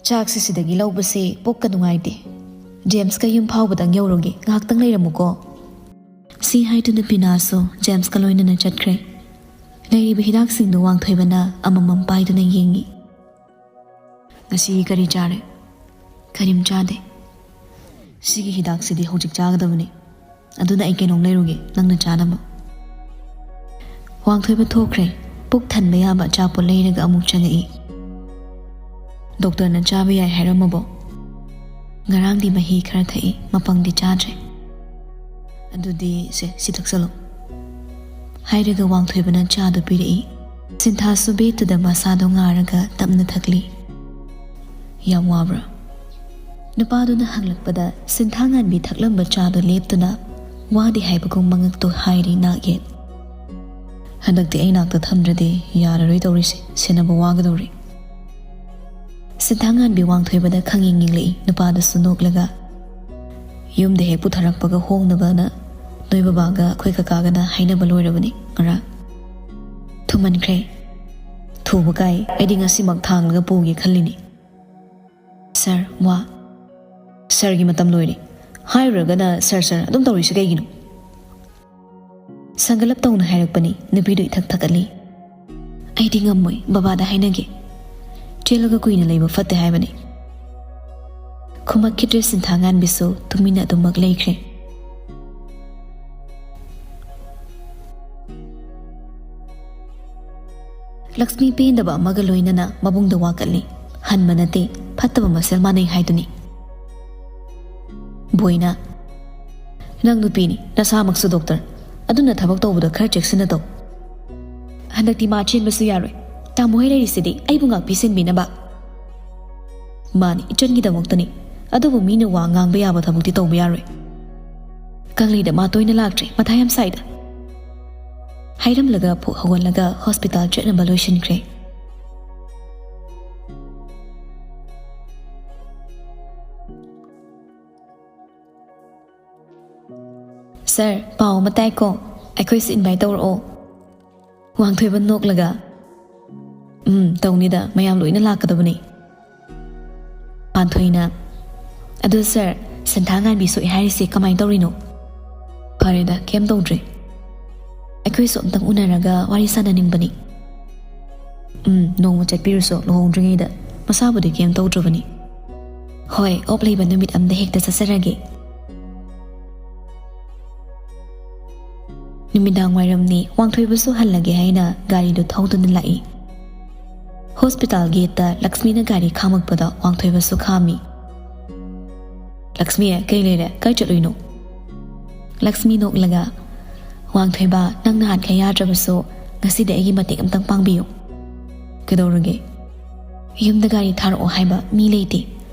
ꯆꯥꯛꯁꯤ ꯁꯤꯗꯒꯤ ꯂꯧꯕꯁꯦ ꯄꯨꯛꯀ ꯅꯨꯡꯉꯥꯏꯇꯦ꯫ ꯖꯦꯝꯁꯀ ꯌꯨꯝ ꯐꯥꯎꯕꯗꯪ ꯌꯧꯔꯨꯒꯦ, ꯉꯥꯏꯍꯥꯛꯇꯪ ꯂꯩꯔꯝꯃꯨꯀꯣ꯫" ꯁꯤ ꯍꯥꯏꯗꯨꯅ ꯕꯤꯅꯥꯁꯨ ꯖꯦꯝꯁꯀ ꯂꯣꯏꯅꯅ ꯆꯠꯈ꯭ꯔꯦ꯫ ꯂꯩꯔꯤꯕ ꯍꯤꯗꯥꯛꯁꯤꯡꯗꯨ ꯋꯥꯡꯊꯣꯏꯕꯅ ꯑꯃꯃꯝ ꯄꯥꯏꯗꯨꯅ ꯌꯦꯡꯉꯤ꯫ "ꯉꯁꯤ ꯀꯔꯤ ꯆꯥꯔꯦ?" "ꯀꯔꯤꯝ ꯆꯥꯗꯦ꯫" "ꯁꯤꯒꯤ ꯍꯤꯗꯥꯛꯁꯤꯗꯤ ꯍꯧꯖꯤꯛ ꯆꯥꯒꯗꯕꯅꯤ꯫ ꯑꯗꯨꯅ ꯑꯩ ꯀꯩꯅꯣꯝ ꯂꯩꯔꯨꯒꯦ ꯅꯪꯅ ꯆꯥꯅꯕ꯫" ꯋꯥꯡꯊꯣꯏꯕ ꯊꯣꯛꯈ꯭ꯔꯦ꯫ ꯄꯨꯛ ꯊꯟꯕ ꯌꯥꯕ ꯑꯆꯥꯄꯣꯠ ꯂꯩꯔꯒ ꯑꯃꯨꯛ ꯆꯪꯉꯛꯏ꯫ "ꯗꯣꯛꯇꯔꯅ ꯆꯥꯕ ꯌꯥꯏ ꯍꯥꯏꯔꯝꯃꯕꯣ?" "ꯉꯔꯥꯡꯗꯤ ꯃꯍꯤ ꯈꯔ ꯊꯛꯏ, ꯃꯄꯪꯗꯤ ꯆꯥꯗ꯭ꯔꯦ꯫" "ꯑꯗꯨꯗꯤ ꯁꯦ, ꯁꯤ ꯊꯛꯆꯜꯂꯣ꯫" ꯍꯥꯏꯔꯒ ꯋꯥꯡꯊꯣꯏꯕꯅ ꯆꯥꯗꯨ ꯄꯤꯔꯛꯏ꯫ ꯁꯤꯟꯊꯥꯁꯨ ꯕꯦꯠꯇꯨꯗ ꯃꯁꯥꯗꯣ ꯉꯥꯔꯒ ꯇꯞꯅ ꯊꯛꯂꯤ꯫ "ꯌꯥꯝ ꯋꯥꯕ꯭ꯔꯥ?" ꯅꯨꯄꯥꯗꯨꯅ ꯍꯪꯂꯛꯄꯗ ꯁꯤꯟꯊꯥ ꯉꯥꯟꯕꯤ ꯊꯛꯂꯝꯕ ꯆꯥꯗꯨ ꯂꯦꯞꯇꯨꯅ ꯋꯥꯗꯦ ꯍꯥꯏꯕꯒꯨꯝ ꯃꯉꯛꯇꯨ ꯍꯥꯏꯔꯤ ꯅꯥꯛ ꯌꯦꯠ꯫ "ꯍꯟꯗꯛꯇꯤ ꯑꯩ ꯅꯥꯛꯇ ꯊꯝꯗ꯭ꯔꯗꯤ ꯌꯥꯔꯔꯣꯏ ꯇꯧꯔꯤꯁꯦ, ꯁꯦꯟꯅꯕ ꯋꯥꯒꯗꯧꯔꯤ꯫" ꯁꯤꯟꯊꯥ ꯉꯥꯟꯕꯤ ꯋꯥꯡꯊꯣꯏꯕꯗ ꯈꯪꯌꯦꯡ ꯌꯦꯡꯂꯛꯏ, ꯅꯨꯄꯥꯗꯨꯁꯨ ꯅꯣꯛꯂꯒ꯫ "ꯌꯨꯝꯗ ꯍꯦꯛ ꯄꯨꯊꯔꯛꯄꯒ ꯍꯣꯡꯅꯕꯅ ꯅꯣꯏ ꯕꯕꯥꯒ ꯑꯩꯈꯣꯏ ꯀꯀꯥꯒꯅ ꯍꯥꯏꯅꯕ ꯂꯣꯏꯔꯕꯅꯤ ꯉꯔꯥꯡ꯫" "ꯊꯨꯃꯟꯈ꯭ꯔꯦ꯫" "ꯊꯨꯕ ꯀꯥꯏ, ꯑꯩꯗꯤ ꯉꯁꯤꯃꯛ ꯊꯥꯡꯂꯒ ꯄꯨꯒꯦ ꯈꯜꯂꯤꯅꯤ꯫" "ꯁꯥꯔ, ꯋꯥ꯫" "ꯁꯥꯔꯒꯤ ꯃꯇꯝ ꯂꯣꯏꯔꯦ꯫ ꯍꯥꯏꯔꯨꯔꯒꯅ ꯁꯥꯔ, ꯁꯥꯔ ꯑꯗꯨꯝ ꯇꯧꯔꯤꯁꯤ ꯀꯩꯒꯤꯅꯣ?" ꯁꯪꯒꯠꯂꯞ ꯇꯧꯅ ꯍꯥꯏꯔꯛꯄꯅꯤ꯫ ꯅꯨꯄꯤꯗꯨ ꯏꯊꯛ ꯊꯛꯀꯠꯂꯤ꯫ "ꯑꯩꯗꯤ ꯉꯝꯃꯣꯏ, ꯕꯕꯥꯗ ꯍꯥꯏꯅꯒꯦ꯫ ꯆꯦꯜꯂꯒ ꯀꯨꯏꯅ ꯂꯩꯕ ꯐꯠꯇꯦ ꯍꯥꯏꯕꯅꯤ꯫" ꯈꯨꯝꯃꯛꯈꯤꯗ꯭ꯔꯦ ꯁꯤꯟꯊꯥꯉꯥꯟꯕꯤꯁꯨ, ꯇꯨꯃꯤꯟꯅ ꯑꯗꯨꯃꯛ ꯂꯩꯈ꯭ꯔꯦ꯫ ꯂꯛꯁꯃꯤ ꯄꯦꯟꯗꯕ ꯑꯃꯒ ꯂꯣꯏꯅꯅ ꯃꯕꯨꯡꯗ ꯋꯥꯀꯠꯂꯤ꯫ ꯍꯟꯕ ꯅꯠꯇꯦ, ꯐꯠꯇꯕ ꯃꯁꯦꯜ ꯃꯥꯟꯅꯩ ꯍꯥꯏꯗꯨꯅꯤ꯫ ꯕꯣꯏꯅ, "ꯅꯪ ꯅꯨꯄꯤꯅꯤ, ꯅꯁꯥꯃꯛꯁꯨ ꯗꯣꯛꯇꯔ, ꯑꯗꯨꯅ ꯊꯕꯛ ꯇꯧꯕꯗ ꯈꯔ ꯆꯦꯛꯁꯤꯟꯅ ꯇꯧ꯫ ꯍꯟꯗꯛꯇꯤ ꯃꯥ ꯆꯦꯟꯕꯁꯨ ꯌꯥꯔꯣꯏ꯫ ꯇꯥꯃꯣ ꯍꯣꯏ ꯂꯩꯔꯤꯁꯤꯗꯤ ꯑꯩꯕꯨ ꯉꯥꯛꯄꯤ ꯁꯦꯟꯕꯤꯅꯕ꯫" "ꯃꯥꯅꯤ, ꯏꯆꯟꯒꯤꯗꯃꯛꯇꯅꯤ꯫ ꯑꯗꯨꯕꯨ ꯃꯤꯅ ꯋꯥ ꯉꯥꯡꯕ ꯌꯥꯕ ꯊꯕꯛꯇꯤ ꯇꯧꯕ ꯌꯥꯔꯣꯏ꯫ ꯀꯪꯂꯩꯗ ꯃꯥ ꯇꯣꯏꯅ ꯂꯥꯛꯇ꯭ꯔꯦ, ꯃꯊꯥ ꯌꯥꯝ ꯁꯥꯏꯗ꯫" ꯍꯥꯏꯔꯝꯂꯒ ꯐꯨꯛ ꯍꯧꯒꯠꯂꯒ ꯍꯣꯁꯄꯤꯇꯥꯜ ꯆꯠꯅꯕ ꯂꯣꯏꯁꯤꯟꯈ꯭ꯔꯦ꯫ "ꯁꯥꯔ, ꯄꯥꯎ ꯑꯃ ꯇꯥꯏꯀꯣ, ꯑꯩꯈꯣꯏꯁꯨ ꯏꯟꯚꯥꯏꯠ ꯇꯧꯔꯛꯑꯣ꯫" ꯋꯥꯡꯊꯣꯏꯕ ꯅꯣꯛꯂꯒ, "ꯎꯝ, ꯇꯧꯅꯤꯗ, ꯃꯌꯥꯝ ꯂꯣꯏꯅ ꯂꯥꯛꯀꯗꯕꯅꯤ꯫" ꯄꯥꯟꯊꯣꯏꯅ, "ꯑꯗꯨ ꯁꯥꯔ, ꯁꯤꯟꯊꯥ ꯉꯥꯟꯕꯤ ꯁꯣꯛꯑꯦ ꯍꯥꯏꯔꯤꯁꯦ ꯀꯃꯥꯏꯅ ꯇꯧꯔꯤꯅꯣ?" "ꯐꯔꯦꯗ, ꯀꯩꯝ ꯇꯧꯗ꯭ꯔꯤ꯫ ꯑꯩꯈꯣꯏꯁꯨ ꯑꯝꯇꯪ ꯎꯅꯔꯒ ꯋꯥꯔꯤ ꯁꯥꯟꯅꯅꯤꯡꯕꯅꯤ꯫" "ꯎꯝ, ꯅꯣꯡꯃ ꯆꯠꯄꯤꯔꯨꯁꯣ, ꯂꯨꯍꯣꯡꯗ꯭ꯔꯤꯉꯩꯗ꯫ ꯃꯁꯥꯕꯨꯗꯤ ꯀꯩꯝ ꯇꯧꯗ꯭ꯔꯕꯅꯤ꯫" "ꯍꯣꯏ, ꯑꯣꯞ ꯂꯩꯕ ꯅꯨꯃꯤꯠ ꯑꯝꯗ ꯍꯦꯛꯇ ꯆꯠꯆꯔꯒꯦ꯫" ꯅꯨꯃꯤꯗꯥꯡ ꯋꯥꯏꯔꯝꯅꯤ, ꯋꯥꯡꯊꯣꯏꯕꯁꯨ ꯍꯜꯂꯒꯦ ꯍꯥꯏꯅ ꯒꯥꯔꯤꯗꯨ ꯊꯧꯗꯨꯅ ꯂꯥꯛꯏ꯫ ꯍꯣꯁꯄꯤꯇꯥꯜ ꯒꯦꯠꯇ ꯂꯛꯁꯃꯤꯅ ꯒꯥꯔꯤ ꯈꯥꯝꯃꯛꯄꯗ ꯋꯥꯡꯊꯣꯏꯕꯁꯨ ꯈꯥꯝꯃꯤ꯫ "ꯂꯛꯁꯃꯤ, ꯀꯩ ꯂꯩꯔꯦ? ꯀꯥꯏ ꯆꯠꯂꯨꯏꯅꯣ?" ꯂꯛꯁꯃꯤ ꯅꯣꯛꯂꯒ, "ꯋꯥꯡꯊꯣꯏꯕ, ꯅꯪ ꯅꯍꯥꯟꯈꯩ ꯌꯥꯗ꯭ꯔꯕꯁꯨ ꯉꯁꯤꯗꯤ ꯑꯩꯒꯤ ꯃꯇꯦꯡ ꯑꯝꯇꯪ ꯄꯥꯡꯕꯤꯌꯨ꯫" "ꯀꯩꯗꯧꯔꯒꯦ?" "ꯌꯨꯝꯗ ꯒꯥꯔꯤ ꯊꯥꯔꯛꯑꯣ ꯍꯥꯏꯕ ꯃꯤ ꯂꯩꯇꯦ꯫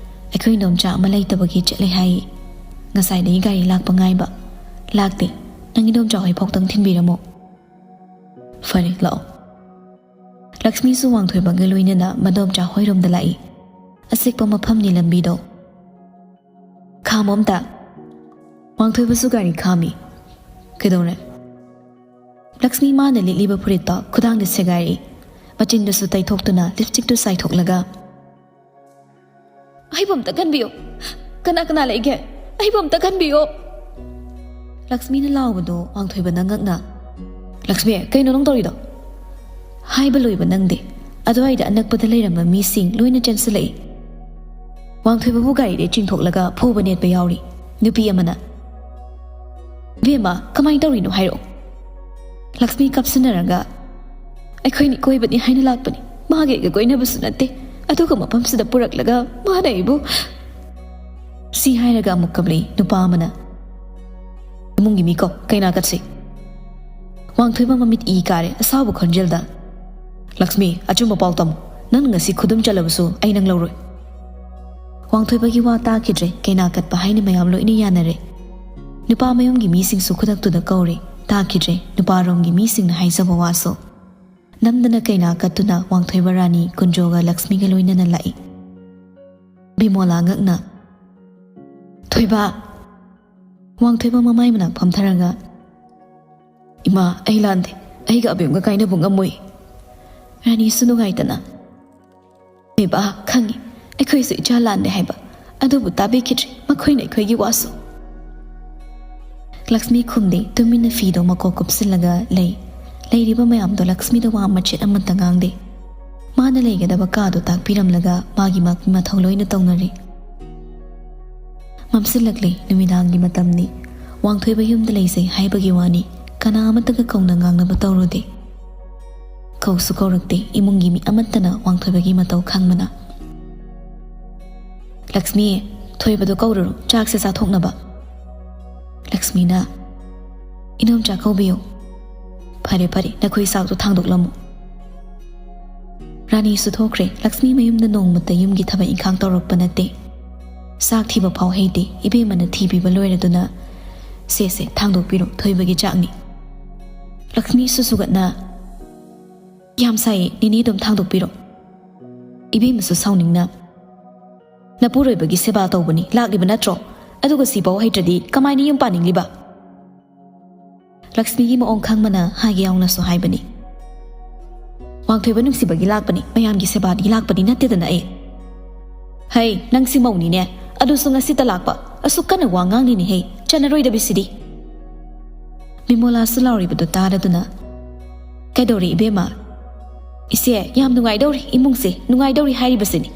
ꯑꯩꯈꯣꯏ ꯏꯟꯗꯣꯝꯆꯥ ꯑꯃ ꯂꯩꯇꯕꯒꯤ ꯆꯠꯂꯦ ꯍꯥꯏꯌꯦ꯫ ꯉꯁꯥꯏꯗꯒꯤ ꯒꯥꯔꯤ ꯂꯥꯛꯄ ꯉꯥꯏꯕ, ꯂꯥꯛꯇꯦ꯫ ꯅꯪ ꯏꯟꯗꯣꯝꯆꯥ ꯍꯣꯏ ꯐꯥꯎꯇꯪ ꯊꯤꯟꯕꯤꯔꯝꯃꯣ꯫" "ꯐꯔꯦ, ꯂꯥꯛꯑꯣ꯫" ꯂꯛꯁꯃꯤꯁꯨ ꯋꯥꯡꯊꯣꯏꯕꯒ ꯂꯣꯏꯅꯅ ꯃꯗꯣꯝꯆꯥ ꯍꯣꯏꯔꯣꯝꯗ ꯂꯥꯛꯏ꯫ ꯑꯆꯤꯛꯄ ꯃꯐꯝꯅꯤ ꯂꯝꯕꯤꯗꯣ꯫ "ꯈꯥꯝꯃꯣ ꯑꯝꯇ꯫" ꯋꯥꯡꯊꯣꯏꯕꯁꯨ ꯒꯥꯔꯤ ꯈꯥꯝꯃꯤ꯫ "ꯀꯩꯗꯧꯔꯦ?" ꯂꯛꯁꯃꯤ ꯃꯥꯅ ꯂꯤꯠꯂꯤꯕ ꯐꯨꯔꯤꯠꯇꯣ ꯈꯨꯗꯥꯡꯗ ꯁꯦꯒꯥꯏꯔꯤ꯫ ꯃꯆꯤꯟꯗꯨꯁꯨ ꯇꯩꯊꯣꯛꯇꯨꯅ ꯂꯤꯞꯁꯇꯤꯛꯇꯨ ꯆꯥꯏꯊꯣꯛꯂꯒ, "ꯑꯩꯕꯨ ꯑꯝꯇ ꯀꯟꯕꯤꯌꯨ꯫ "ꯀꯅꯥ ꯀꯅꯥ ꯂꯩꯒꯦ? ꯑꯩꯕꯨ ꯑꯝꯇ ꯀꯟꯕꯤꯌꯣ!" ꯂꯛꯁꯃꯤꯅ ꯂꯥꯎꯕꯗꯣ ꯋꯥꯡꯊꯣꯏꯕꯅ ꯉꯛꯅ, "ꯂꯛꯁꯃꯤ, ꯀꯩꯅꯣ ꯅꯪ ꯇꯧꯔꯤꯗꯣ?" ꯍꯥꯏꯕ ꯂꯣꯏꯕ ꯅꯪꯗꯦ꯫ ꯑꯗꯨꯋꯥꯏꯗ ꯑꯅꯛꯄꯗ ꯂꯩꯔꯝꯕ ꯃꯤꯁꯤꯡ ꯂꯣꯏꯅ ꯆꯦꯟꯁꯤꯜꯂꯛꯏ꯫ ꯋꯥꯡꯊꯣꯏꯕꯕꯨ ꯒꯥꯔꯤꯗꯩ ꯆꯤꯡꯊꯣꯛꯂꯒ ꯐꯨꯕ ꯅꯦꯠꯄ ꯌꯥꯎꯔꯤ꯫ ꯅꯨꯄꯤ ꯑꯃꯅ, "ꯏꯕꯦꯝꯃ, ꯀꯃꯥꯏꯅ ꯇꯧꯔꯤꯅꯣ ꯍꯥꯏꯔꯛꯑꯣ"꯫ ꯂꯛꯁꯃꯤ ꯀꯞꯁꯤꯟꯅꯔꯒ, "ꯑꯩꯈꯣꯏꯅꯤ ꯀꯣꯏꯕꯅꯤ ꯍꯥꯏꯅ ꯂꯥꯛꯄꯅꯤ꯫ ꯃꯥꯒ ꯑꯩꯒ ꯀꯣꯏꯅꯕꯁꯨ ꯅꯠꯇꯦ꯫ ꯑꯗꯨꯒ ꯃꯐꯝꯁꯤꯗ ꯄꯨꯔꯛꯂꯒ ꯃꯥꯅ ꯑꯩꯕꯨ"꯫ ꯁꯤ ꯍꯥꯏꯔꯒ ꯑꯃꯨꯛ ꯀꯞꯂꯛꯏ ꯅꯨꯄꯥ ꯑꯃꯅ, "ꯏꯃꯨꯡꯒꯤ ꯃꯤ ꯀꯧ, ꯀꯩꯅꯥ ꯀꯠꯁꯤ"꯫ ꯋꯥꯡꯊꯣꯏꯕ ꯃꯃꯤꯠ ꯏ ꯀꯥꯔꯦ ꯑꯁꯥꯎꯕ ꯈꯣꯟꯖꯦꯜꯗ, "ꯂꯛꯁꯃꯤ, ꯑꯆꯨꯝꯕ ꯄꯥꯎ ꯇꯝꯃꯨ꯫ ꯅꯪꯅ ꯉꯁꯤ ꯈꯨꯗꯨꯝ ꯆꯜꯂꯕꯁꯨ ꯑꯩ ꯅꯪ ꯂꯧꯔꯣꯏ"꯫ ꯋꯥꯡꯊꯣꯏꯕꯒꯤ ꯋꯥ ꯇꯥꯈꯤꯗ꯭ꯔꯦ꯫ ꯀꯩꯅꯥ ꯀꯠꯄ ꯍꯥꯏꯅ ꯃꯌꯥꯝ ꯂꯣꯏꯅ ꯌꯥꯅꯔꯦ꯫ ꯅꯨꯄꯥ ꯃꯌꯨꯝꯒꯤ ꯃꯤꯁꯤꯡꯁꯨ ꯈꯨꯗꯛꯇꯨꯗ ꯀꯧꯔꯦ꯫ ꯇꯥꯈꯤꯗ꯭ꯔꯦ ꯅꯨꯄꯥꯔꯣꯝꯒꯤ ꯃꯤꯁꯤꯡꯅ ꯍꯥꯏꯖꯕ ꯋꯥꯁꯨ꯫ ꯅꯝꯗꯅ ꯀꯩꯅꯥ ꯀꯠꯇꯨꯅ ꯋꯥꯡꯊꯣꯏꯕ ꯔꯥꯅꯤ ꯀꯨꯟꯖꯣꯒ ꯂꯛꯁꯃꯤꯒ ꯂꯣꯏꯅꯅ ꯂꯥꯛꯏ꯫ ꯕꯤꯃꯣꯂꯥ ꯉꯛꯅ, "ꯊꯣꯏꯕ"꯫ ꯋꯥꯡꯊꯣꯏꯕ ꯃꯃꯥꯏ ꯃꯅꯥꯛ ꯐꯝꯊꯔꯒ, "ꯏꯃꯥ, ꯑꯩ ꯂꯥꯟꯗꯦ꯫ ꯑꯩꯒ ꯑꯕꯦꯝꯒ ꯀꯥꯏꯅꯕ ꯉꯝꯃꯣꯏ"꯫ ꯔꯥꯅꯤꯁꯨ ꯅꯨꯡꯉꯥꯏꯇꯅ, "ꯊꯣꯏꯕ, ꯈꯪꯉꯤ, ꯑꯩꯈꯣꯏꯁꯨ ꯏꯆꯥ ꯂꯥꯟꯗꯦ ꯍꯥꯏꯕ, ꯑꯗꯨꯕꯨ ꯇꯥꯕꯤꯈꯤꯗ꯭ꯔꯦ ꯃꯈꯣꯏꯅ ꯑꯩꯈꯣꯏꯒꯤ ꯋꯥꯁꯨ"꯫ ꯂꯛꯁꯃꯤ ꯈꯨꯝꯗꯦ, ꯇꯨꯃꯤꯟꯅ ꯐꯤꯗꯣ ꯃꯀꯣꯛ ꯀꯨꯞꯁꯤꯜꯂꯒ ꯂꯩ꯫ ꯂꯩꯔꯤꯕ ꯃꯌꯥꯝꯗꯣ ꯂꯛꯁꯃꯤꯗ ꯋꯥ ꯃꯆꯦꯠ ꯑꯃꯠꯇ ꯉꯥꯡꯗꯦ꯫ ꯃꯥꯅ ꯂꯩꯒꯗꯕ ꯀꯥꯗꯣ ꯇꯥꯛꯄꯤꯔꯝꯂꯒ ꯃꯥꯒꯤ ꯃ-, ꯃꯊꯧ ꯂꯣꯏꯅ ꯇꯧꯅꯔꯤ꯫ ꯃꯝꯁꯤꯜꯂꯛꯂꯦ, ꯅꯨꯃꯤꯗꯥꯡꯒꯤ ꯃꯇꯝꯅꯤ꯫ ꯋꯥꯡꯊꯣꯏꯕ ꯌꯨꯝꯗ ꯂꯩꯖꯩ ꯍꯥꯏꯕꯒꯤ ꯋꯥꯅꯤ, ꯀꯅꯥ ꯑꯃꯠꯇꯒ ꯀꯧꯅ ꯉꯥꯡꯅꯕ ꯇꯧꯔꯨꯗꯦ꯫ ꯀꯧꯁꯨ ꯀꯧꯔꯛꯇꯦ, ꯏꯃꯨꯡꯒꯤ ꯃꯤ ꯑꯃꯠꯇꯅ ꯋꯥꯡꯊꯣꯏꯕꯒꯤ ꯃꯇꯧ ꯈꯪꯕꯅ꯫ "ꯂꯛꯁꯃꯤ, ꯊꯣꯏꯕꯗꯣ ꯀꯧꯔꯨꯔꯣ, ꯆꯥꯛꯁꯦ ꯆꯥꯊꯣꯛꯅꯕ"꯫ ꯂꯛꯁꯃꯤꯅ, "ꯏꯅꯣꯝꯆꯥ ꯀꯧꯕꯤꯌꯨ"꯫ "ꯐꯔꯦ ꯐꯔꯦ, ꯅꯈꯣꯏ ꯆꯥꯛꯇꯣ ꯊꯥꯡꯗꯣꯛꯂꯝꯃꯨ"꯫ ꯔꯥꯅꯤꯁꯨ ꯊꯣꯛꯈ꯭ꯔꯦ꯫ ꯂꯛꯁꯃꯤ ꯃꯌꯨꯝꯗ ꯅꯣꯡꯃꯇ ꯌꯨꯝꯒꯤ ꯊꯕꯛ ꯏꯪꯈꯥꯡ ꯇꯧꯔꯛꯄ ꯅꯠꯇꯦ꯫ ꯆꯥꯛ ꯊꯤꯕ ꯐꯥꯎ ꯍꯩꯇꯦ꯫ ꯏꯕꯦꯝꯃꯅ ꯊꯤꯕꯤꯕ ꯂꯣꯏꯔꯗꯨꯅ, "ꯁꯦ ꯁꯦ, ꯊꯥꯡꯗꯣꯛꯄꯤꯔꯣ, ꯊꯣꯏꯕꯒꯤ ꯆꯥꯛꯅꯤ"꯫ ꯂꯛꯁꯃꯤꯁꯨ ꯁꯨꯒꯠꯅ, "ꯌꯥꯝ ꯁꯥꯏꯌꯦ, ꯅꯦꯅꯦ ꯑꯗꯨꯝ ꯊꯥꯡꯗꯣꯛꯄꯤꯔꯣ"꯫ ꯏꯕꯦꯝꯃꯁꯨ ꯁꯥꯎꯅꯤꯡꯅ, "ꯅꯄꯨꯔꯣꯏꯕꯒꯤ ꯁꯦꯕꯥ ꯇꯧꯕꯅꯤ ꯂꯥꯛꯂꯤꯕ ꯅꯠꯇ꯭ꯔꯣ? ꯑꯗꯨꯒ ꯁꯤꯐꯥꯎ ꯍꯩꯇ꯭ꯔꯗꯤ ꯀꯃꯥꯏꯅ ꯌꯨꯝ ꯄꯥꯅꯤꯡꯂꯤꯕ?" ꯂꯛꯁꯃꯤꯒꯤ ꯃꯑꯣꯡ ꯈꯪꯕꯅ ꯍꯥꯏꯒꯦ ꯌꯥꯎꯅꯁꯨ ꯍꯥꯏꯕꯅꯤ꯫ "ꯋꯥꯡꯊꯣꯏꯕ ꯅꯨꯡꯁꯤꯕꯒꯤ ꯂꯥꯛꯄꯅꯤ, ꯃꯌꯥꯝꯒꯤ ꯁꯦꯕꯥꯗꯤ ꯂꯥꯛꯄꯗꯤ ꯅꯠꯇꯦꯗꯅ ꯑꯩ"꯫ "ꯍꯩ, ꯅꯪꯁꯤ ꯃꯧꯅꯤꯅꯦ, ꯑꯗꯨꯁꯨ ꯉꯁꯤꯇ ꯂꯥꯛꯄ? ꯑꯁꯨꯛ ꯀꯟꯅ ꯋꯥ ꯉꯥꯡꯂꯤꯅꯦꯍꯦ, ꯆꯠꯅꯔꯣꯏꯗꯕꯤꯁꯤꯗꯤ꯫ ꯕꯤꯃꯣꯂꯥꯁꯨ ꯂꯥꯎꯔꯤꯕꯗꯨ ꯇꯥꯔꯗꯨꯅ, "ꯀꯩꯗꯧꯔꯦ ꯏꯕꯦꯝꯃ? ꯏꯆꯦ, ꯌꯥꯝ ꯅꯨꯡꯉꯥꯏꯗꯧꯔꯤ, ꯏꯃꯨꯡꯁꯦ ꯅꯨꯡꯉꯥꯏꯗꯧꯔꯤ" ꯍꯥꯏꯔꯤꯕꯁꯤꯅꯤ꯫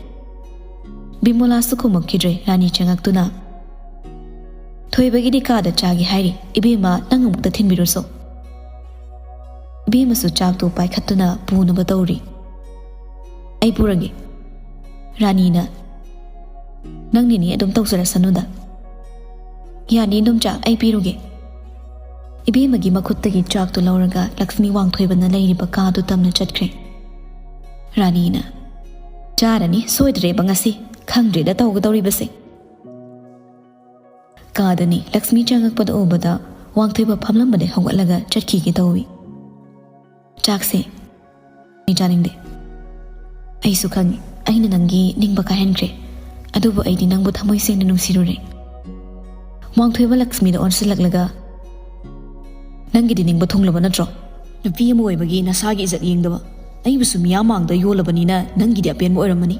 ꯕꯤꯃꯣꯂꯥꯁꯨ ꯈꯨꯝꯃꯛꯈꯤꯗ꯭ꯔꯦ꯫ ꯔꯥꯅꯤ ꯆꯪꯉꯛꯇꯨꯅ, "ꯊꯣꯏꯕꯒꯤꯗꯤ ꯀꯥꯗ ꯆꯥꯒꯦ ꯍꯥꯏꯔꯤ꯫ ꯏꯕꯦꯝꯃ, ꯅꯪ ꯑꯃꯨꯛꯇ ꯊꯤꯟꯕꯤꯔꯨꯁꯣ"꯫ ꯏꯕꯦꯝꯃꯁꯨ ꯆꯥꯛꯇꯨ ꯄꯥꯏꯈꯠꯇꯨꯅ ꯄꯨꯅꯕ ꯇꯧꯔꯤ꯫ "ꯑꯩ ꯄꯨꯔꯒꯦ"꯫ ꯔꯥꯅꯤꯅ, "ꯅꯪ ꯅꯦꯅꯦ ꯑꯗꯨꯝ ꯇꯧꯖꯔꯁꯅꯨꯗ"꯫ "ꯌꯥꯅꯤ ꯏꯗꯣꯝꯆꯥ, ꯑꯩ ꯄꯤꯔꯨꯒꯦ"꯫ ꯏꯕꯦꯝꯃꯒꯤ ꯃꯈꯨꯠꯇꯒꯤ ꯆꯥꯛꯇꯨ ꯂꯧꯔꯒ ꯂꯛꯁꯃꯤ ꯋꯥꯡꯊꯣꯏꯕꯅ ꯂꯩꯔꯤꯕ ꯀꯥꯗꯨ ꯇꯝꯅ ꯆꯠꯈ꯭ꯔꯦ꯫ ꯔꯥꯅꯤꯅ, "ꯆꯥꯔꯅꯤ ꯁꯣꯏꯗ꯭ꯔꯦꯕ ꯉꯁꯤ, ꯈꯪꯗ꯭ꯔꯦꯗ ꯇꯧꯒꯗꯧꯔꯤꯕꯁꯦ"꯫ ꯀꯥꯗꯅꯤ ꯂꯛꯁꯃꯤ ꯆꯪꯉꯛꯄꯗ ꯎꯕꯗ ꯋꯥꯡꯊꯣꯏꯕ ꯐꯝꯂꯝꯕꯗꯩ ꯍꯧꯒꯠꯂꯒ ꯆꯠꯈꯤꯒꯦ ꯇꯧꯏ꯫ "ꯆꯥꯛꯁꯦ ꯑꯩ ꯆꯥꯅꯤꯡꯗꯦ"꯫ "ꯑꯩꯁꯨ ꯈꯪꯉꯤ, ꯑꯩꯅ ꯅꯪꯒꯤ ꯅꯤꯡꯕ ꯀꯥꯏꯍꯟꯈ꯭ꯔꯦ, ꯑꯗꯨꯕꯨ ꯑꯩꯗꯤ ꯅꯪꯕꯨ ꯊꯃꯣꯏ ꯁꯦꯡꯅ ꯅꯨꯡꯁꯤꯔꯨꯔꯦ"꯫ ꯋꯥꯡꯊꯣꯏꯕ ꯂꯛꯁꯃꯤꯗ ꯑꯣꯟꯁꯤꯜꯂꯛꯂꯒ, "ꯅꯪꯒꯤꯗꯤ ꯅꯤꯡꯕ ꯊꯨꯡꯂꯕ ꯅꯠꯇ꯭ꯔꯣ? ꯅꯨꯄꯤ ꯑꯃ ꯑꯣꯏꯕꯒꯤ ꯅꯁꯥꯒꯤ ꯏꯖꯠ ꯌꯦꯡꯗꯕ, ꯑꯩꯕꯨꯁꯨ ꯃꯤꯌꯥꯝ ꯃꯥꯡꯗ ꯌꯣꯜꯂꯕꯅꯤꯅ ꯅꯪꯒꯤꯗꯤ ꯑꯄꯦꯟꯕ ꯑꯣꯏꯔꯝꯃꯅꯤ꯫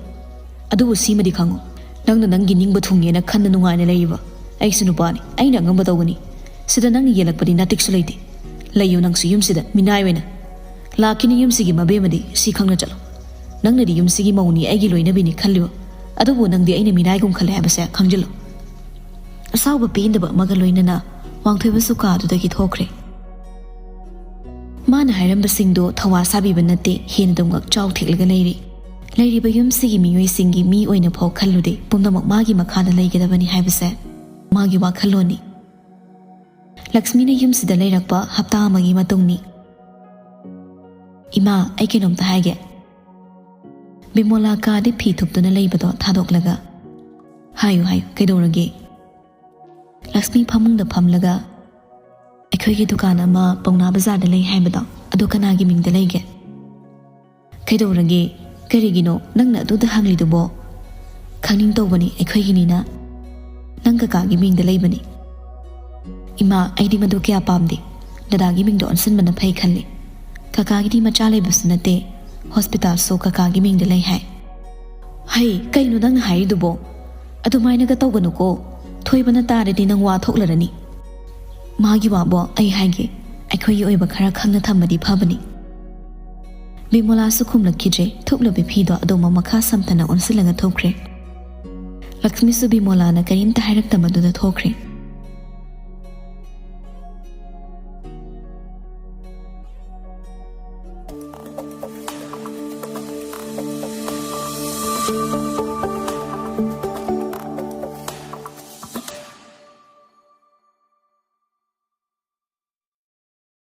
ꯑꯗꯨꯕꯨ ꯁꯤꯃꯗꯤ ꯈꯪꯉꯨ, ꯅꯪꯅ ꯅꯪꯒꯤ ꯅꯤꯡꯕ ꯊꯨꯡꯉꯦꯅ ꯈꯟꯅ ꯅꯨꯡꯉꯥꯏꯅ ꯂꯩꯔꯤꯕ, ꯑꯩꯁꯨ ꯅꯨꯄꯥꯅꯤ, ꯑꯩꯅ ꯑꯉꯝꯕ ꯇꯧꯒꯅꯤ꯫ ꯁꯤꯗ ꯅꯪꯅ ꯌꯦꯜꯂꯛꯄꯗꯤ ꯅꯥꯇꯤꯛꯁꯨ ꯂꯩꯇꯦ꯫ ꯂꯩꯌꯨ ꯅꯪꯁꯨ ꯌꯨꯝꯁꯤꯗ ꯃꯤꯅꯥꯏ ꯑꯣꯏꯅ꯫ ꯂꯥꯛꯈꯤꯅꯤ ꯌꯨꯝꯁꯤꯒꯤ ꯃꯕꯦꯝꯃꯗꯤ, ꯁꯤ ꯈꯪꯅ ꯆꯠꯂꯨ꯫ ꯅꯪꯅꯗꯤ ꯌꯨꯝꯁꯤꯒꯤ ꯃꯧꯅꯤ, ꯑꯩꯒꯤ ꯂꯣꯏꯅꯕꯤꯅꯤ ꯈꯜꯂꯤꯕ, ꯑꯗꯨꯕꯨ ꯅꯪꯗꯤ ꯑꯩꯅ ꯃꯤꯅꯥꯏꯒꯨꯝ ꯈꯜꯂꯦ ꯍꯥꯏꯕꯁꯦ ꯈꯪꯖꯤꯜꯂꯨ"꯫ ꯑꯁꯥꯎꯕ ꯄꯦꯟꯗꯕ ꯑꯃꯒ ꯂꯣꯏꯅꯅ ꯋꯥꯡꯊꯣꯏꯕꯁꯨ ꯀꯥꯗꯨꯗꯒꯤ ꯊꯣꯛꯈ꯭ꯔꯦ꯫ ꯃꯥꯅ ꯍꯥꯏꯔꯝꯕꯁꯤꯡꯗꯣ ꯊꯧꯋꯥ ꯁꯥꯕꯤꯕ ꯅꯠꯇꯦ, ꯍꯦꯟꯅ ꯉꯛ ꯆꯥꯎ ꯊꯦꯛꯂꯒ ꯂꯩꯔꯤ꯫ ꯂꯩꯔꯤꯕ ꯌꯨꯝꯁꯤꯒꯤ ꯃꯤꯑꯣꯏꯁꯤꯡꯒꯤ ꯃꯤ ꯑꯣꯏꯅ ꯐꯥꯎ ꯈꯜꯂꯨꯗꯦ, ꯄꯨꯝꯅꯃꯛ ꯃꯥꯒꯤ ꯃꯈꯥꯗ ꯂꯩꯒꯗꯕꯅꯤ ꯍꯥꯏꯕꯁꯦ ꯃꯥꯒꯤ ꯋꯥꯈꯜꯂꯣꯟꯅꯤ꯫ ꯂꯛꯁꯃꯤꯅ ꯌꯨꯝꯁꯤꯗ ꯂꯩꯔꯛꯄ ꯍꯞꯇꯥ ꯑꯃꯒꯤ ꯃꯇꯨꯡꯅꯤ꯫ "ꯏꯃꯥ, ꯑꯩ ꯀꯩꯅꯣꯝꯇ ꯍꯥꯏꯒꯦ"꯫ ꯕꯤꯃꯣꯂꯥ ꯀꯥꯗ ꯐꯤ ꯊꯨꯞꯇꯨꯅ ꯂꯩꯕꯗꯣ ꯊꯥꯗꯣꯛꯂꯒ, "ꯍꯥꯏꯌꯨ, ꯍꯥꯏꯌꯨ, ꯀꯩꯗꯧꯔꯒꯦ?" ꯂꯛꯁꯃꯤ ꯐꯃꯨꯡꯗ ꯐꯝꯂꯒ, "ꯑꯩꯈꯣꯏꯒꯤ ꯗꯨꯀꯥꯟ ꯑꯃ ꯄꯥꯎꯅꯥ ꯕꯖꯥꯔꯗ ꯂꯩ ꯍꯥꯏꯕꯗꯣ, ꯑꯗꯨ ꯀꯅꯥꯒꯤ ꯃꯤꯡꯗ ꯂꯩꯒꯦ?" "ꯀꯩꯗꯧꯔꯒꯦ? ꯀꯔꯤꯒꯤꯅꯣ ꯅꯪꯅ ꯑꯗꯨꯗ ꯍꯪꯂꯤꯗꯨꯕꯣ?" "ꯈꯪꯅꯤꯡ ꯇꯧꯕꯅꯤ, ꯑꯩꯈꯣꯏꯒꯤꯅꯤꯅ"꯫ "ꯅꯪ ꯀꯀꯥꯒꯤ ꯃꯤꯡꯗ ꯂꯩꯕꯅꯤ"꯫ "ꯏꯃꯥ, ꯑꯩꯗꯤ ꯃꯗꯨ ꯀꯌꯥ ꯄꯥꯝꯗꯦ꯫ ꯗꯗꯥꯒꯤ ꯃꯤꯡꯗ ꯑꯣꯟꯁꯤꯟꯕꯅ ꯐꯩ ꯈꯜꯂꯤ꯫ ꯀꯀꯥꯒꯤꯗꯤ ꯃꯆꯥ ꯂꯩꯕꯁꯨ ꯅꯠꯇꯦ, ꯍꯣꯁꯄꯤꯇꯥꯜꯁꯨ ꯀꯀꯥꯒꯤ ꯃꯤꯡꯗ ꯂꯩ ꯍꯥꯏ"꯫ "ꯍꯩ, ꯀꯩꯅꯣ ꯅꯪꯅ ꯍꯥꯏꯔꯤꯗꯨꯕꯣ? "ꯑꯗꯨꯃꯥꯏꯅꯒ ꯇꯧꯒꯅꯨꯀꯣ, ꯊꯣꯏꯕꯅ ꯇꯥꯔꯗꯤ ꯅꯪ ꯋꯥ ꯊꯣꯛꯂꯔꯅꯤ꯫ ꯃꯥꯒꯤ ꯋꯥꯕꯣ ꯑꯩ ꯍꯥꯏꯒꯦ, ꯑꯩꯈꯣꯏꯒꯤ ꯑꯣꯏꯕ ꯈꯔ ꯈꯪꯅ ꯊꯝꯕꯗꯤ ꯐꯕꯅꯤ꯫" ꯕꯤꯃꯣꯂꯥꯁꯨ ꯈꯨꯝꯂꯛꯈꯤꯗ꯭ꯔꯦ꯫ ꯊꯨꯞꯂꯕꯤ ꯐꯤꯗꯣ ꯑꯗꯣꯝꯃ ꯃꯈꯥ ꯁꯝꯊꯅ ꯑꯣꯟꯁꯤꯜꯂꯒ ꯊꯣꯛꯈ꯭ꯔꯦ꯫ ꯂꯛꯁꯃꯤꯁꯨ ꯕꯤꯃꯣꯂꯥꯅ ꯀꯔꯤꯝꯇ ꯍꯥꯏꯔꯛꯇꯕꯗꯨꯗ ꯊꯣꯛꯈ꯭ꯔꯦ꯫